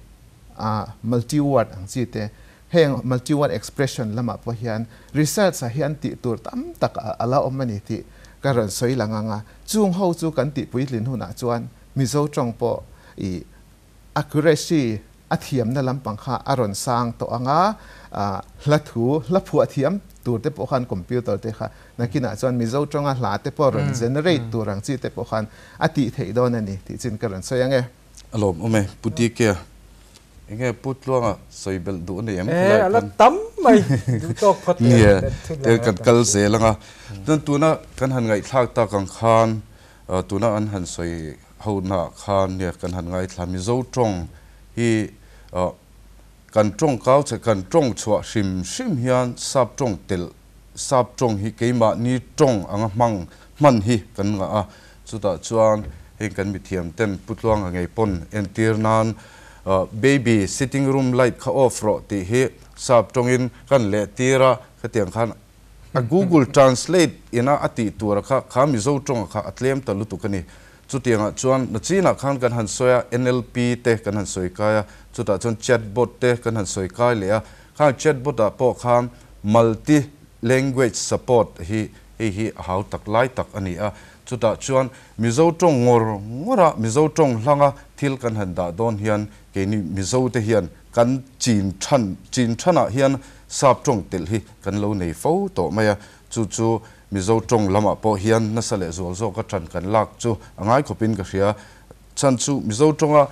multi word ang chi te heng multi word expression lamah pawh hian research ah hian tih tur tam tak a la awm a ni tih ka rawn sawi lang ang a, chung ho chu kan tih puitlin hunah chuan Mizo tawng pawh i accuracy a thiamna lampang kha a rawn sang tawh ang a, hla thu, hla phuah thiam tur te pawh khan computer te kha nakinah chuan Mizo tawnga hla te pawh rawn generate tur ang chi te pawh khan a tih theih dawn a ni tih chin ka rawn sawi ang e. A lawmawm e, Pu Dikea. Enge Pu Tluanga sawi belh duh a ni em? E, a la tam mai, duh tawk phawt leh kan kal zel ang a. Chuan tuna kan han ngaihthlak tak ang khan Tuna an han sawi ho naah khan nia kan han ngaithla Mizo tawng hi kan tawng kau che kan tawng chhuah hrim hrim hian sap tawng telh sap tawng hi keimahni tawng anga hmang hman hi kan ngah a, chutah chuan heng kan mithiam ten Pu Tluanga ngei pawn entir nan baby sitting room light kha off rawh tih hi sap tawngin kan leh tir a, khatiang khan A Google Translate ina a tih tura kha kha Mizo tawnga kha a tlem ta lutuk a ni. Chutiangah chuan nachinah khan kan han sawi a, NLP te kan han sawi kai a, chutah chuan chatbot te kan han sawi kai leh a. Khang chatbot ah pawh khan multi language support hi hei hi a hau tak lai tak a ni a. Chutah chuan Mizo tawng ngawr ngawr a, Mizo tawng hlanga thil kan han dah dawn hian keini Mizo te hian kan chin than chin thanah hian sap tawng telh hi kan lo nei fo tawh mai a, chu chu Mizo tawng lamah pawh hian nasa leh zual zawka tan kan lak chu a ngai khawpin ka hria. Chhan chu Mizo tawnga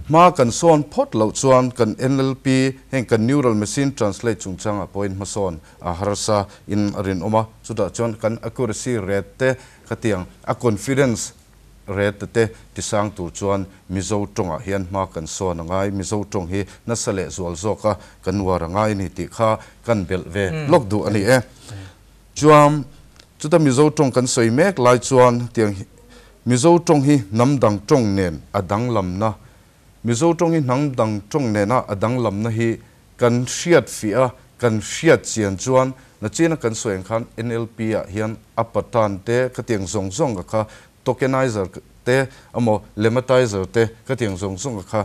hma kan sawn phawt loh chuan kan NLP heng kan Neural Machine Translate chungchangah pawhin hmasawn a harsa in a rinawm a, chutah chuan kan accuracy rate te khatiang a confidence Rate te tisang tur chuan Mizo tawngah hian hma kan sawn a ngai, Mizo tawng hi nasa leh zual zawka kan uar a ngai a ni tih kha kan belh ve lawk duh a ni e. Chuan chuta Mizo tawng kan sawi mek lai chuan tiang hi Mizo tawng hi hnam dang tawng nen a danglamna, Mizo tawng hi hnam dang tawng nena a danglamna hi kan hriat fiah a, kan hriat chian chuan nachina kan sawi ang khan NLP ah hian a pattern te khatiang zawng zawng ka kha tokenizer te emaw lemmatizer te khatiang zawng zawng ka kha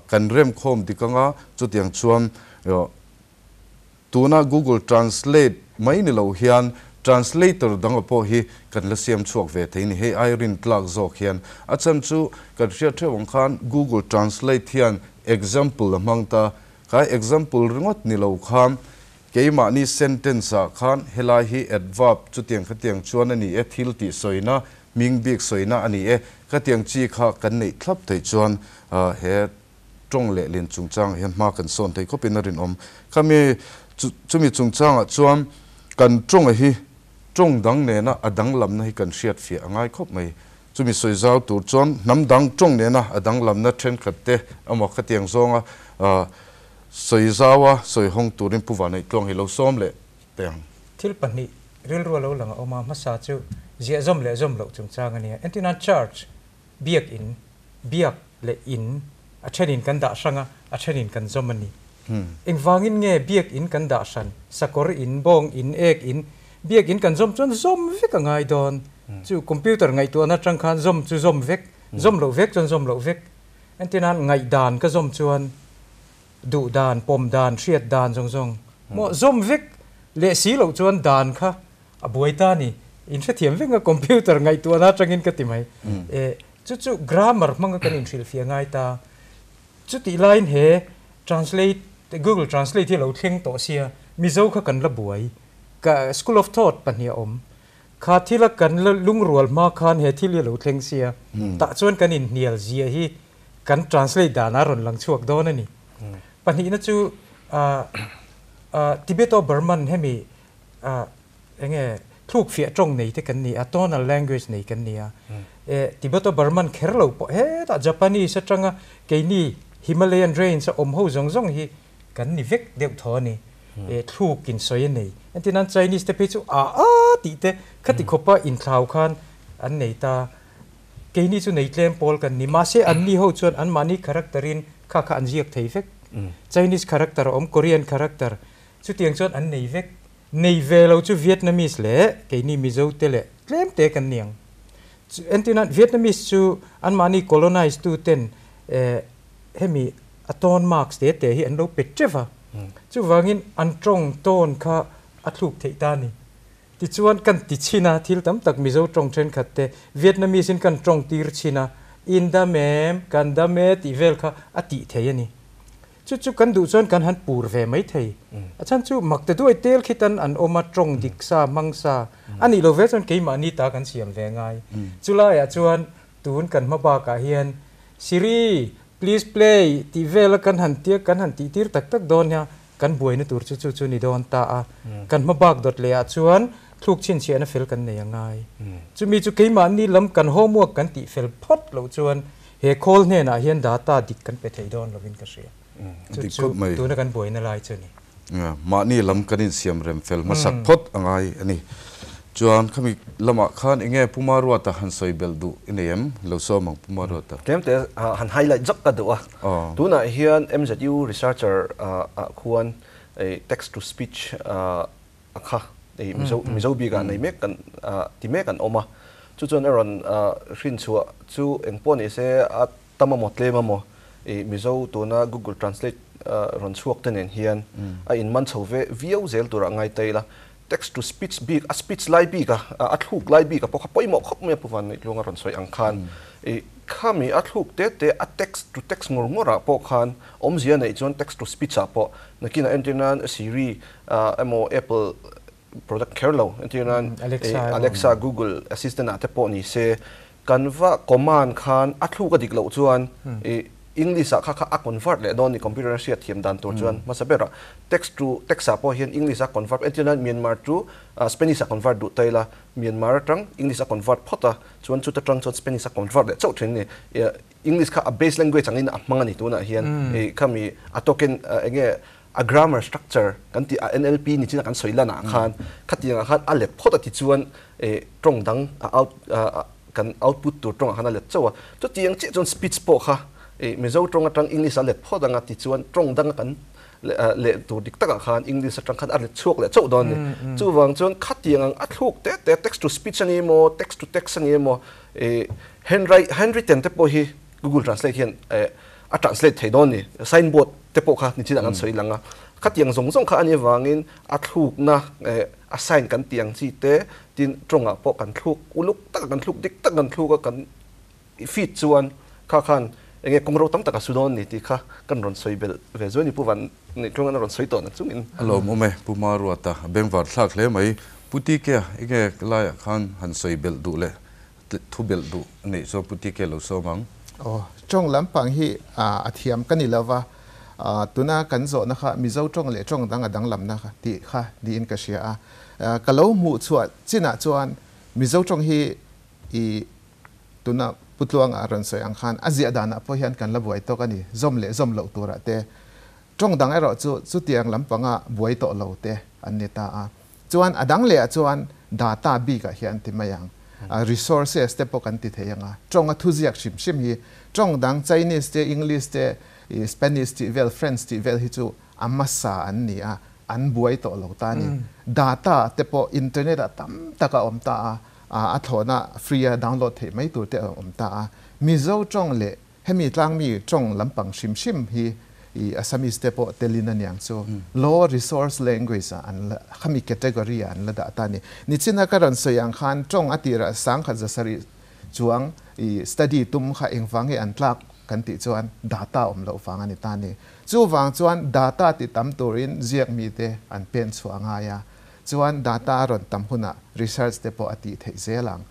kan remkhawm dik anga chutiang chuan tuna Google Translate mai ni lo hian translator danga pawh hi kan la siam chhuak ve thei ni. Hei ai rin tlak zawk hian a chhan chu kan hriat theuh ang khan Google Translate hian Example a hmang ta. Khai example ringawt ni lo khan keimahni sentence ah khan helai hi adverb chutiang khatiang chuan a ni e, thil tih sawina, hming bik sawina a ni e, khatiang chi kha kan neih thlap theih chuan he tawng leh lin chungchangah hian hma kan sawn thei khawpin a rinawm. Khami chumi chungchangah chuan kan tawnga hi tawng dang nena a danglamna hi kan hriatfiah a ngai khawp mai. Chumi sawi zau tur chuan hnam dang tawng nena a danglamna thenkhat te emaw khatiang zawnga sawi zaua sawi hawng turin Pu Vanneih Tluang hi lo sawm leh teh ang. Thil pahnih rilru a lo lang a awm a, hmasa chu ziah zawm leh zawm loh chungchang a nia. Entirnan church, biak in, biak leh in a thenin kan dah hrang a, a thenin kan zawm a ni. Engvangin nge biak in kan dah hran? Sakawr in, bawng in, ek in, biak in kan zawm chuan zawm vek a ngai dawn. Chu computer ngaihtuahna atang khan zawm chu zawm vek, zawm loh vek chuan zawm loh vek. Entirnan ngaihdan ka zawm chuan duh dan, pawm dan, hriat dan zawng zawng maw zawm vek leh si loh chuan dan kha a buai ta a ni. In hrethiam vek nga computer ngaihtuahna atangin ka ti mai. E chu chu grammar hmanga kan inhrilhfiah ngai ta. Chutih laiin he translate Google Translate hi a lo thleng tawh sia Mizo kha kan la buai. Ka school of thought pahnih a awm. Kha thila kan la lungrual hma khan he thil hi a lo thleng sia. Tah chuan kan inhnial zia hi kan translate danah a rawn lang chhuak dawn a ni. Pahnihna chu Tibeto-Burman hemi enge. Thluk fiah tawng nei te kan ni a, tonal language nei kan ni a. E, Tibeto Burman kher lo pawh hetah Japanese atanga keini Himalayan range a awm ho zawng zawng hi kan ni vek deuh thaw a ni. E, thluk in sawi a nei. Entirnan Chinese te phei chu a a tih te khati khawpa inthlau khan an nei ta. Keini chu nei tlem pawl kan ni. Mahse anni ho chuan anmahni character in kha kha an ziak thei vek. Chinese character a awm, Korean character chutiang chuan an nei vek. Nei ve lo chu Vietnamese leh keini Mizo te leh tlem te kan ni ang. Entirnan Vietnamese chu anmahni colonize tu ten hemi a tone marks te te hi an lo pe teuh va. Chuvangin an tawng tone kha a thluk theih ta a ni. Tichuan kan ti chhin a, thil tam tak Mizo tawng thenkhat te Vietnamese in kan tawng tir chhin a, in dam em, kan dam e tih vel kha a tih thei a ni. Chu chu kan duh chuan kan han pur ve mai thei. A chhan chu mak te duai tel khitan an awm a, tawng dik sa, hmang sa a nih lo ve chuan keimahni ta kan siam ve ngai. Chulaiah chuan tun kan hma bakah hian Siri, please play tih vela kan han tia kan han tih tir tak tak dawn nia, kan buaina tur chu chu chu ni dawn ta a. Kan hma bak dawt leh ah chuan thluk chhinchhiahna fel kan nei a ngai. Chumi chu keimahni lam kan homework kan tih fel phawt loh chuan He khawl hnenah hian data dik kan pe thei dawn lovin ka hria. Chu chu tuna kan buaina lai chu a ni. Mahni lam kan insiam rem fel hmasak phawt a ngai a ni. Chuan khami lamah khan enge Puma Ruata han sawi belh duh i nei em? Lo sawm ang Puma Ruata. Tlemte han highlight zawk ka duh a. Tunah hian MZU researcher ah khuan text to speech a kha hei Mizo Mizo bikah nei mek kan ti mek an awm a, chu chuan a rawn hrin chhuah chu eng pawh ni se a tam amaw tlem amaw ih Mizo tuna Google Translate rawn chhuak te nen hian a in man chho ve viau zel turah ngai ta ila, text to speech bik a speech lai bik a a thluk lai bik a pawh kha pawimawh khawp mai a Pu Vanneihtlung a rawn sawi ang khan ih khami a thluk te te a text to text ngawr ngawr ah pawh khan awmzia neih chuan text to speech ah pawh nakinah entir nan Siri emaw Apple product kher lo entir nan Alexa, Google Assistant ah te pawh ni se kan va command khan a thluk a dik loh chuan English ah kha kha a convert leh dawn ni computer a hriat thiam dan tur chuan hmasa berah text to text ah pawh hian English a convert entir nan Myanmar to Spanish ah convert duh ta ila Myanmar atang English a convert phawt a chuan chuta tang chuan Spanish a convert leh chauh thin a ni. English kha a base language angin a hmang a ni tunah hian khami a token enge a grammar structure kan tih a NLP ni chin a kan sawi lan ah khan khatiang ah khan a let phawt a ti chuan tawng dang a out kan output tur tawng ah khan a let chauh a chutiang chiah chuan speech pawh kha Mizo tawng atang English a let phawt anga ti chuan tawng dang a kan leh tur dik takah khan English atang khan a let chhuak leh chauh dawn a ni. Chuvang chuan khatiang ang a thluk te te text to speech a ni emaw text to text a ni emaw handwritten te pawh hi Google Translate hian a translate thei dawn ni. Signboard te pawh kha nichinah kan sawi lang a. Khatiang zawng zawng kha a nih avangin a thlukna a sign kan tih ang chi te tin tawngah pawh kan thluk uluk taka kan thluk dik tak kan thluk a kan feed chuan kha khan enge kawngro tam tak a su dawn ni tih kha kan rawn sawi belh ve zuai ni Pu Van nih tawng an rawn sawi tawh na chungin. A lawmawm e Pu Maruata bengvar thlak hle mai. Pu Tikea enge laiah khan han sawi belh duh leh Thu belh duh a neih chuan Pu TK lo sawm ang. Aw, tawng lampang hi a thiam ka ni lova, tuna kan zawhna kha Mizo tawng leh tawng dang a danglamna tih kha niin ka hria a. Ka lo hmuh chhuah chinah chuan Mizo tawng hi i tuna Pu Tluanga a rawn sawi ang khan a ziah danah pawh hian kan la buai tawk a ni, zawm leh zawm loh turah te. Tawng dang erawh chu chutiang lampanga buai tawh lo te an ni ta a. Chuan a dang lehah chuan data bikah hian ti mai ang. Resources te pawh kan ti thei ang a. Tawng a thuziak hrim hrim hi tawng dang Chinese te, English te, Spanish tih vel, French tih vel hi chu a hmasa an ni a, an buai tawh lo ta a ni. Data te pawh internet ah tam tak a awm ta a, a thlawhna free a download theih mai tur te a awm ta a. Mizo tawng leh Hemi tlangmi tawng lampang hrim hrim hi i Assamese te pawh telin a niang chu low resource language ah an la khami category ah an la dah ta a ni. Nichina ka rawn sawi ang khan tawng a tirah sangkhat zasarih chuang i study tum kha engvang nge an tlak kan tih chuan data awm loh vang a ni ta a ni. Chuvang chuan data ti tam turin ziak mite an pen chhuah a ngai a, chuan data a rawn tam hunah research te pawh a tih theih zel ang.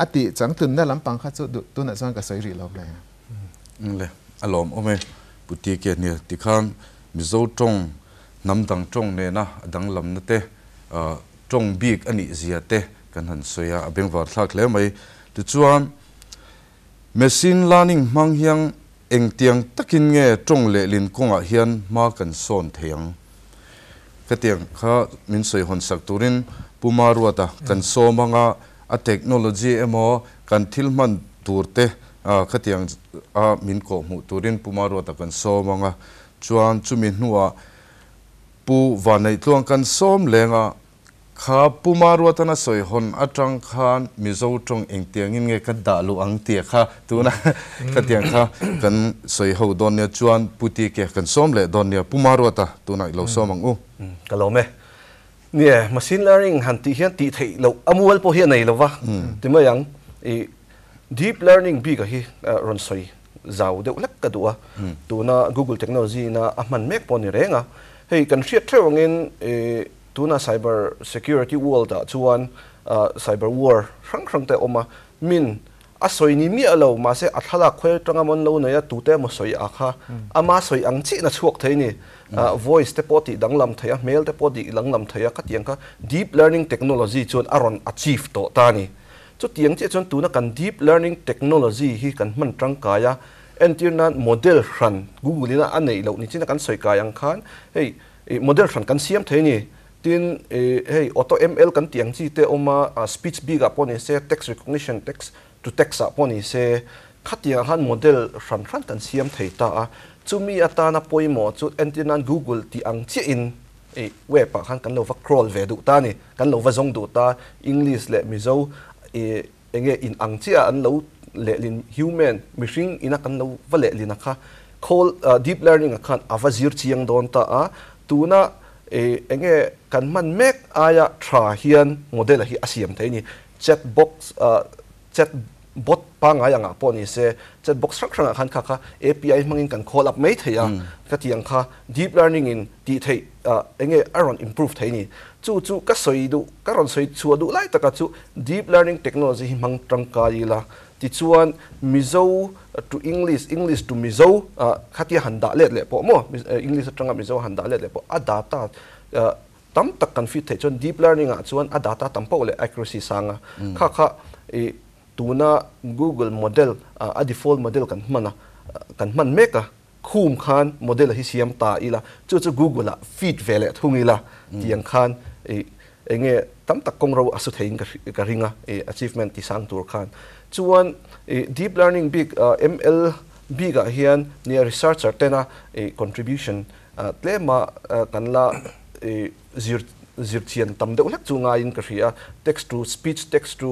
A tih changtlunna lampang kha chu duh tunah chuan ka sawi rih lo mai. Le, a lawm awm e. Pu TK nia tikhan Mizo tawng, hnam dang tawng nena a danglamna te, tawng bik a nih zia te kan han sawi a, a bengvar thlak hle mai. Tichuan, machine learning hmang hian engtiang takin nge tawng lehlin kawngah hian hma kan sawn thei ang? Khatiang kha min sawi hawn sak turin Pu Maruata kan sawm anga a technology emaw kan thil hman tur te khatiang a min kawhhmuh turin Pu Maruata kan sawm anga chuan chumi hnuah Pu Vaneihtluang kan sawm leng a, kha Pu Maruatan a sawi hawn atang khan Mizo tawng engtiangin nge ka dah luh ang tia kha tuna khatiang kha kan sawi ho dawn nia chuan Pu Tike kan sawm leh dawn nia Pu Maruata tunah i lo sawm ang u. Ka lawm e. Nie, machine learning han tih hian tih theih loh a mual pawh hi a nei lo va ti mai ang. I deep learning bik a hi rawn sawi zau deuh hlek ka duh a, tuna Google technology ina a hman mek pawh a ni reng a. Hei kan hriat theuh angin tuna cyber security world ah chuan cyber war hrang hrang te a awm a, min a sawi ni miah lo mahse a thlalak khawi atanga mawn lo nei a tute emaw sawi a kha ama sawi ang chiah in a chhuak thei a ni. Voice te pawh tih danglam thei a, hmel te pawh tih danglam thei a, khatiang kha deep learning technology chuan a rawn achieve tawh ta a ni. Chutiang chiah chuan tuna kan deep learning technology hi kan hman tangkai a, entir nan model hran Google ina a neih loh ni chin a kan sawi kai ang khan hei model hran kan siam thei a ni. Tin hei auto ML kan tih ang chi te awm a, speech bik ah pawh ni se, text recognition, text to text ah pawh ni se, khatiang ah khan model hran hran kan siam thei ta a. Chumi atana pawimawh chu entir nan Google tih ang chiah in I web ah khan kan lo va crawl ve duh ta a ni, kan lo va zawng duh ta, English leh Mizo i enge in ang chiah an lo lehlin human mihring ina kan lo va lehlin a kha call deep learning ah khan a va zir chiang dawn ta a, tuna i enge kan hman mek aia tha hian model a hi a siam thei a ni, chat box chat bot pangngai angah pawh ni se, chat box hrang hrangah khan kha kha API hmangin kan call up mai thei a, ka tih ang kha deep learning in tih theih eng nge a rawn improve thei ni. Chu chu ka sawi duh, ka rawn sawi chhuah duh lai taka chu deep learning technology hi hmang tangkai ila, tichuan Mizo to English, English to Mizo khatia han dah let leh pawh maw, English atanga Mizo han dah let leh pawh a data Tam tak kan fit theih chuan deep learning ah chuan a data tam poh leh accuracy sang a. Kha kha i tuna Google model a default model kan hman a, kan hman mek a, khum khan model hi siam ta ila, chu chu Google ah feed ve leh thung ila tiang khan i enge tam tak kawng ro a su theiin ka ring a, i achievement ti sang tur khan. Chuan i deep learning bik ML bik ah hian nia researcher tena i contribution Tlema kan la zir zirchian tam deuh hlek chu ngaiin ka hria a, text to speech, text to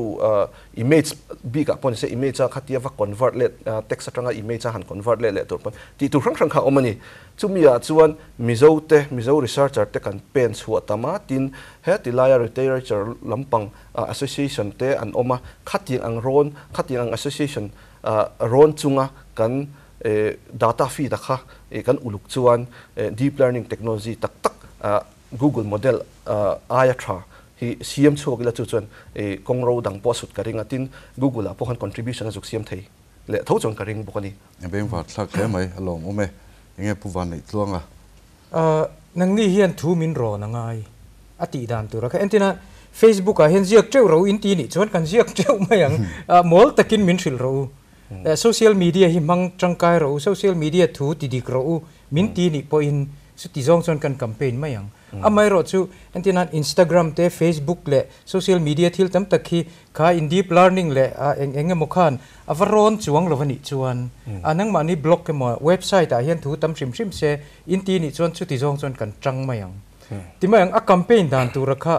image bikah pawh nise image a khatia va convert let text atanga image a han convert leh leh tur pawn tih tur hrang hrang kha a awm a ni. Chumi ah chuan Mizo te, Mizo researcher te kan pen chhuah tam a, tin heti laia literature lampang association te an awm a, khatiang ang rawn, khatiang ang association rawn chunga kan Data feed a kha kan uluk chuan deep learning technology tak tak Google model aia tha hi siam chhuak ila chu chuan kawng ro dang pawh a sut ka ring a, tin Google ah pawh khan contribution a zuk siam thei leh tho chuan ka ring bawk a ni. A bengvar thlak hle mai, a lawm awm e. Enge Pu Vanneih Tluanga? Nangni hian thu min rawn a ngai a tih dan tur a kha. Entina Facebook ah hian ziak teuh ro in ti nih chuan kan ziak teuh mai ang. Mawl takin min hrilh rawh u. Social media hi hmang tangkai rawh u, social media thu ti dik rawh u min ti nih pawhin chuti zawng chuan kan campaign mai ang. Amaherawh chu entir nan Instagram te, Facebook leh social media thil tam tak hi kha in deep learning leh eng eng emaw khan a va rawn chuang lo a nih chuan a nangmahni blog emaw website ah hian thu tam hrim hrim se in ti nih chuan chuti zawng chuan kan tang mai ang. Ti mai ang, a campaign dan tura kha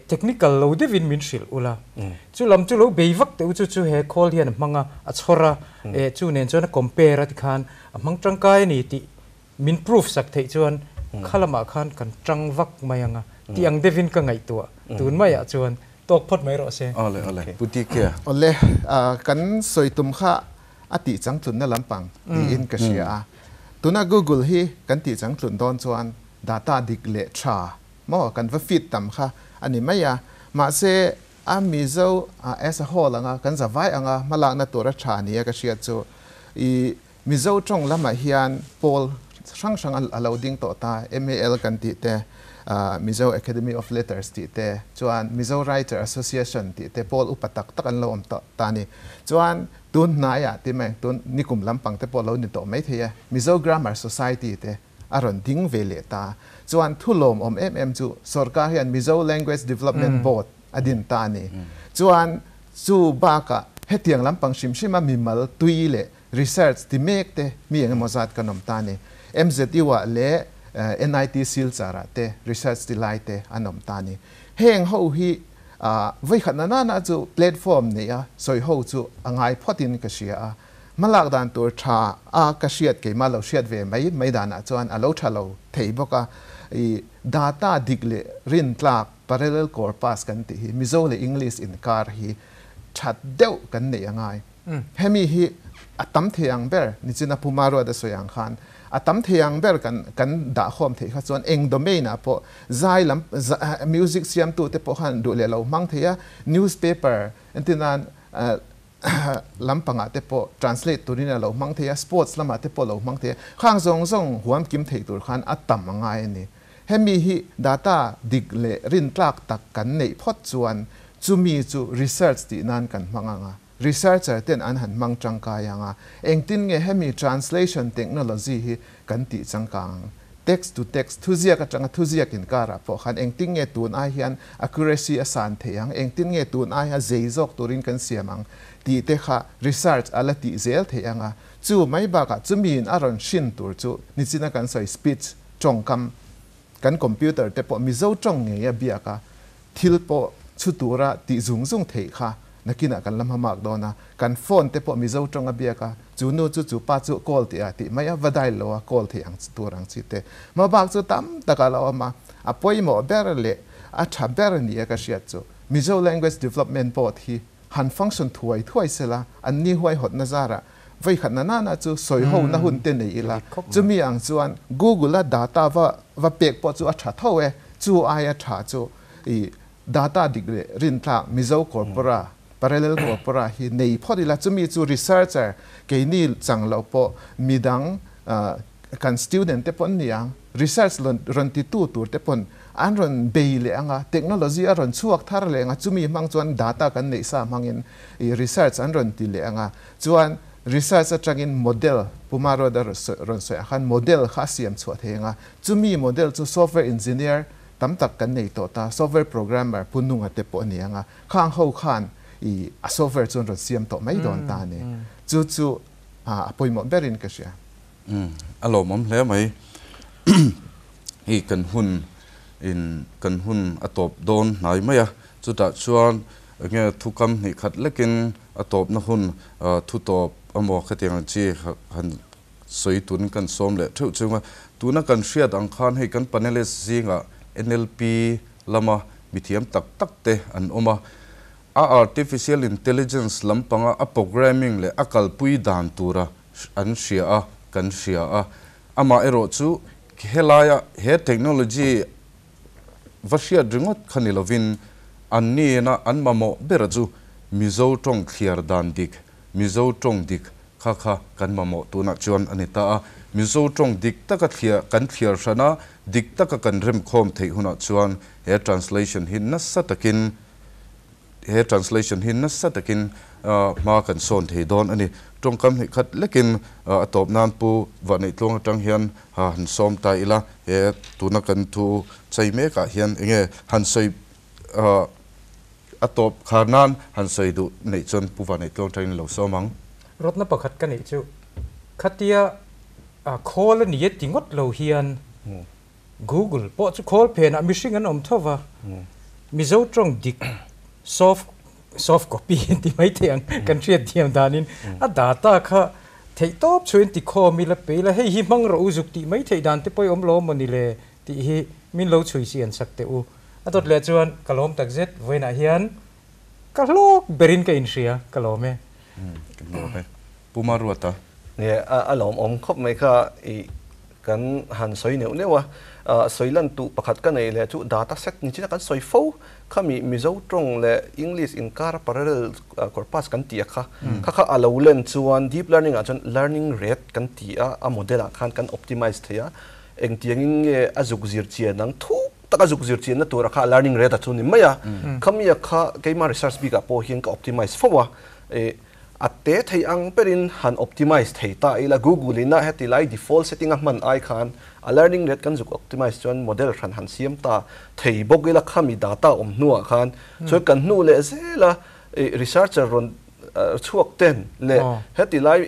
technical lo deuhin min hrilh ula. Chu lam chu lo bei vak teh u chu chu he khawl hian a hmang a, a chhawr a, chu nen chuan a compare a tikhan a hmang tangkai a ni tih min proof sak theih chuan kha lamah khan kan tang vak mai ang a tih ang deuhin ka ngaihtuah tun maiah chuan tawk phawt mai rawh se. Awle awle, Pu Tike. Awle, kan sawi tum kha a tih changtlunna lampang tiin ka hria a. Tuna Google hi kan tih changtlun dawn chuan data dik leh tha maw kan va feed tam kha a ni mai a, mahse a Mizo as a whole anga kan zavai anga hmalakna tura tha nia ka hriat chu i Mizo tawng lamah hian pawl hrang hrang a lo ding tawh ta, MAL kan tih te, Mizo Academy of Letters tih te, chuan Mizo Writer Association tih te pawl upa tak tak an lo awm tawh ta a ni. Chuan tun hnaiah ti mai, tun nikum lampang te pawh lo ni tawh maithei e, Mizo Grammar Society te a rawn ding ve leh ta. Chuan thu lawmawm em em chu sorkar hian Mizo Language Development Board a din ta a ni. Chuan chu bakah hetiang lampang hrim hrima mimal tui leh research ti mek te mi eng emaw zat kan awm ta a ni. MZU ah leh NIT Silchar ah te research ti lai te an awm ta a ni. Heng ho hi vawikhat na nana chu platform neih a sawi ho chu a ngai phawt in ka hria a. Hmalak dan tur tha a ka hriat keimah lo hriat ve mai mai danah chuan a lo tha lo thei bawk a. I data dik leh rintlak parallel corpus kan tih hi Mizo leh English inkar hi that deuh kan neih a ngai. Hemi hi a tam thei ang ber, nichina Pu Maruat a sawi ang khan, a tam thei ang ber kan kan dahkhawm theih kha chuan eng domain ah pawh zai lam music siamtu te pawh khan duh leh lo hmang thei a, newspaper entir nan lampangah te pawh translate turin a lo hmang thei a, sports lamah te pawh a lo hmang thei a, khang zawng zawng huam kim thei tur khan a tam a ngai a ni. Hemi hi data dik leh rintlak tak kan neih phawt chuan chumi chu research tih nan kan hmang ang a. Researcher ten an han hmang tangkai ang a, engtin nge hemi translation technology hi kan tih changkang ang? Text to text, thuziak atanga thuziak inkarah pawh khan engtin nge tun ai hian accuracy a san theih ang, engtin nge tun ai a zei zawk turin kan siam ang tih te kha research a la tih zel theih ang a. Chu mai bakah chumiin a rawn hrin tur chu nichina kan sawi speech tawngkam kan computer te pawh Mizo tawng ngei a biak a, Thil pawh chhu tura tih zung zung theih kha nakinah kan la hmamak dawn a, kan phone te pawh Mizo tawng a biak a, chu nu chu chu pa chu call tih a tih mai a, va dial lo a call theih ang tur ang chi te. Hmabak chu tam tak a lo awm a, a pawimawh ber leh a tha ber ni a ka hriat chu Mizo Language Development Board hi han function thuai thuai sela, an ni huaihawtna zarah Vawikhat na nana chu sawi ho na hun te nei ila, chumi ang chuan Google a data va va pek pawh chu a tha tho e, chu aia tha chu i data dik leh rintlak Mizo corpora, parallel corpora hi nei phawt ila, chumi chu researcher keini chang loh pawh midang kan student te pawh an ni ang, research rawn ti tu tur te pawn an rawn bei leh ang a, technology a rawn chhuak thar leh ang a, chumi hmang chuan data kan neih sa hmangin i research an rawn ti leh ang a, chuan research atangin model Puma Road a rawn sawi ang khan model kha a siam chhuah thei ang a, chumi model chu software engineer tam tak kan nei tawh ta, software programmer Pu Nunga te pawh a ni ang a, khang ho khan i a software chu an rawn siam tawh mai dawn ta a ni. Chu chu a pawimawh berin ka hria. A lawmawm hle mai. Hei kan hun in kan hun a tawp dawn hnai mai a, chutah chuan enge thukam hnih khat lekin a tawpna hun thu tawp emaw khatiang ang chi han sawi turin kan sawm leh theuh chung a. Tuna kan hriat ang khan hei kan panelist zingah NLP lama mithiam tak tak te an awm a, a artificial intelligence lampanga a programming leh a kalpui dan tura an hria a, kan hria a. Amah erawh chu helaia he technology va hriat ringawt kha ni lovin an nena an mamawh bera chu Mizo tawng thliar dan dik, Mizo tawng dik kha kha kan mamawh tunah chuan a ni ta a. Mizo tawng dik taka thliar kan thliar hran a, dik taka kan remkhawm theih hunah chuan he translation hi nasa takin He translation hi nasa takin hma kan sawn thei dawn a ni. Tawngkam hnih khat lekin a tawp nan Pu Vahneih-Tluang atang hian han sawm ta ila, he tuna kan thu chei mekah hian enge han sawi a tawp khar nan han sawi duh neih chuan Pu Vahneih-Tluang atangin lo sawm ang. Rawtna pakhat ka neih chu khatia khawl a ni e ti ngawt lo hian Google pawh chu khawl phenah mihring an awm tho va, Mizo tawng dik soft soft copy an ti mai thei ang kan hriat thiam danin a data kha theih tawp chhuin ti khawm ila pe ila hei hi hmang rawh u zuk tih mai theih dan te pawh i awm lo maw ni le tih hi min lo chhui si an sak teh u. A dawt leh chuan ka lawm tak zet vawiinah hian ka hlawk berin ka inhria ka lawm e. Ka lawm e. Pu Maruata. Nge a lawmawm khawp mai kha i kan han sawi neuh neuh a, sawi lan tuh pakhat ka nei leh chu data set ni chin a kan sawi fo khami Mizo tawng leh English inkar parallel corpus kan tih a kha kha kha a lo len chuan deep learning ah chuan learning rate kan ti a a model ah khan kan optimize thei a engtiangin nge a zuk zir chian ang thuk. taka zuk zir chianna tura kha learning rate a chu ni mai a. Khami a kha keima research bikah pawh hian ka optimize fo a. A te thei ang perin han optimize thei ta ila Google ina heti lai default setting a hman ai khan a learning rate kan zuk optimize chuan model hran han siam ta thei bawk ila khami data awm hnuah khan chuan kan hnu leh zela researcher rawn chhuak ten leh heti lai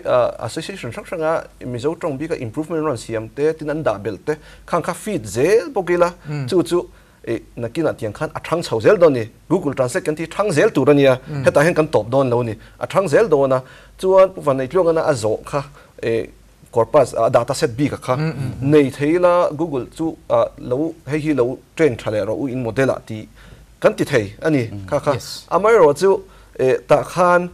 association hrang hranga Mizo tawng bika improvement rawn siam te tin an dah belh te khang kha feed zel bawk ila chu chu nakinah tiang khan a thang chho zel dawn ni. Google Translate kan ti thang zel tur a nia, hetah hian kan tawp dawn lo ni. A thang zel dawn a, chuan Pu Vanneitluangana a zawh kha corpus data set bik a kha nei thei ila Google chu lo hei hi lo train tha leh rawh u in model ah tih kan ti thei a ni kha kha. Amaherawh chu tah khan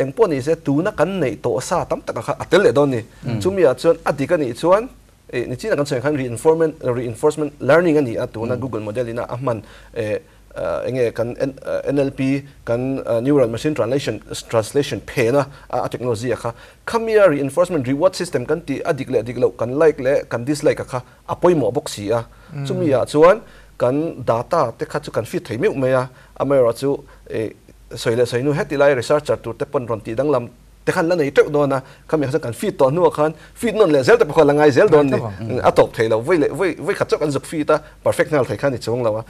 eng pawh ni se tuna kan neih tawh sa tam tak a kha a tel leh dawn ni. Chumi ah chuan a dik a nih chuan Nichina kan sawi khan reinforcement reinforcement learning a ni a, tuna Google model ina a hman enge kan NLP kan neural machine translation translation phena a technology a kha khamia reinforcement reward system kan tih a dik leh dik loh kan like leh kan dislike a kha a pawimawh bawk si a. Chumi ah chuan kan data te kha chu kan feed thei meuh mai a, amaherawh chu sawi leh sawi hnu heti lai researcher tur te pawn rawn tih danglam te khan la nei teuh dawn a, khami kha chuan kan feed tawh hnuah khan feed nawn leh zel te pawh kha la ngai zel dawn ni. A tawp thei lo, voi leh voi voi khat chauh kan zuk feed a, perfect nghal thei kha ni chuang lo a,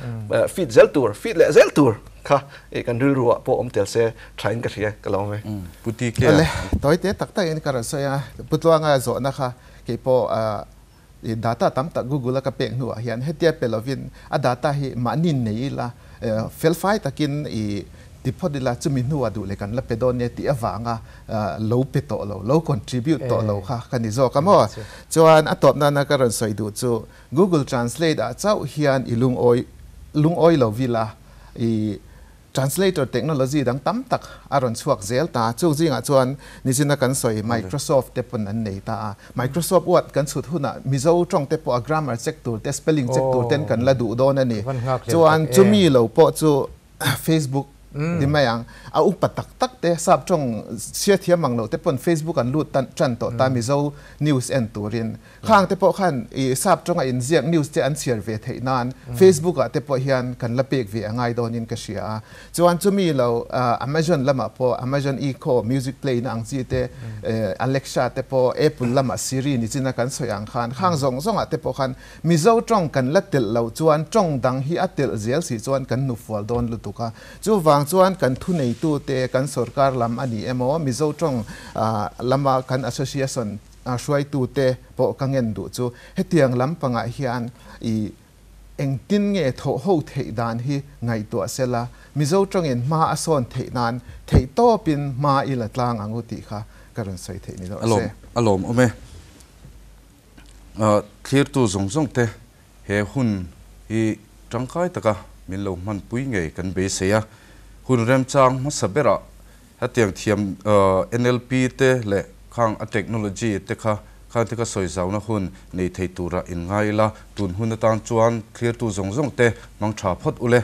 feed zel tur, feed leh zel tur kha kan rilru ah pawh awm tel se tha in ka hria ka lo awm e. Pu TK. Awle, tawi te tak tak in ka rawn sawi a, Pu Tluanga zawhna kha kei pawh i data tam tak Google a ka pek hnuah hian hetia pe lovin a data hi mahni nei ila felfai takin i ti phawt ila chumi hnuah duh leh kan la pe dawn nia tih avanga lo pe tawh lo, lo contribute tawh lo kha ka ni zawk a maw? Chuan a tawp nana ka rawn sawi duh chu Google Translate ah chauh hian i lungawi lungawi lo vila i Translator technology dang tam tak a rawn chhuak zel ta. Chu zingah chuan nichina kan sawi Microsoft te pawn an nei ta a. Microsoft Word kan chhut hunah Mizo tawng te pawh a grammar check tur te, spelling check tur ten kan la duh dawn a ni. Chuan chumi lo pawh chu Facebook ti mai ang. A upa tak tak te, sap tawng hriatthiam ang lo te pawn Facebook an lut tan tawh ta Mizo news en turin. Khang te pawh khan i sap tawnga inziak news te an chhiar ve theih nan Facebook ah te pawh hian kan la pek ve a ngai dawnin ka hria a. Chuan chumi lo Amazon lamah pawh Amazon Echo music play na ang chi te Alexa te pawh Apple lamah Siri ni chin a kan sawi ang khan khang zawng zawngah te pawh khan Mizo tawng kan la telh loh chuan tawng dang hi a telh zel si chuan kan nufual dawn lutuk a. Chuvang chuan kan thuneitu te kan sorkar lam a ni emaw Mizo tawng lama kan association A hruaitute pawh ka ngen duh chu hetiang lampangah hian i engtin nge thawh ho theih dan hi ngaihtuah sela, Mizo tawngin hma a sawn theih nan theih tawpin hma i la tlang ang u tih kha ka rawn sawi theih ni deuh se. A lawm awm e. Thlirtu zawng zawng te he hun hi tangkai taka min lo hmanpui ngei kan beisei a. Hun remchang hmasa berah Hetiang thiam NLP te leh khang a technology te kha khan te kha sawi zauna hun nei thei tura in ngai ila, tun hun atan chuan thlirtu zawng zawng te hmang tha phawt ule.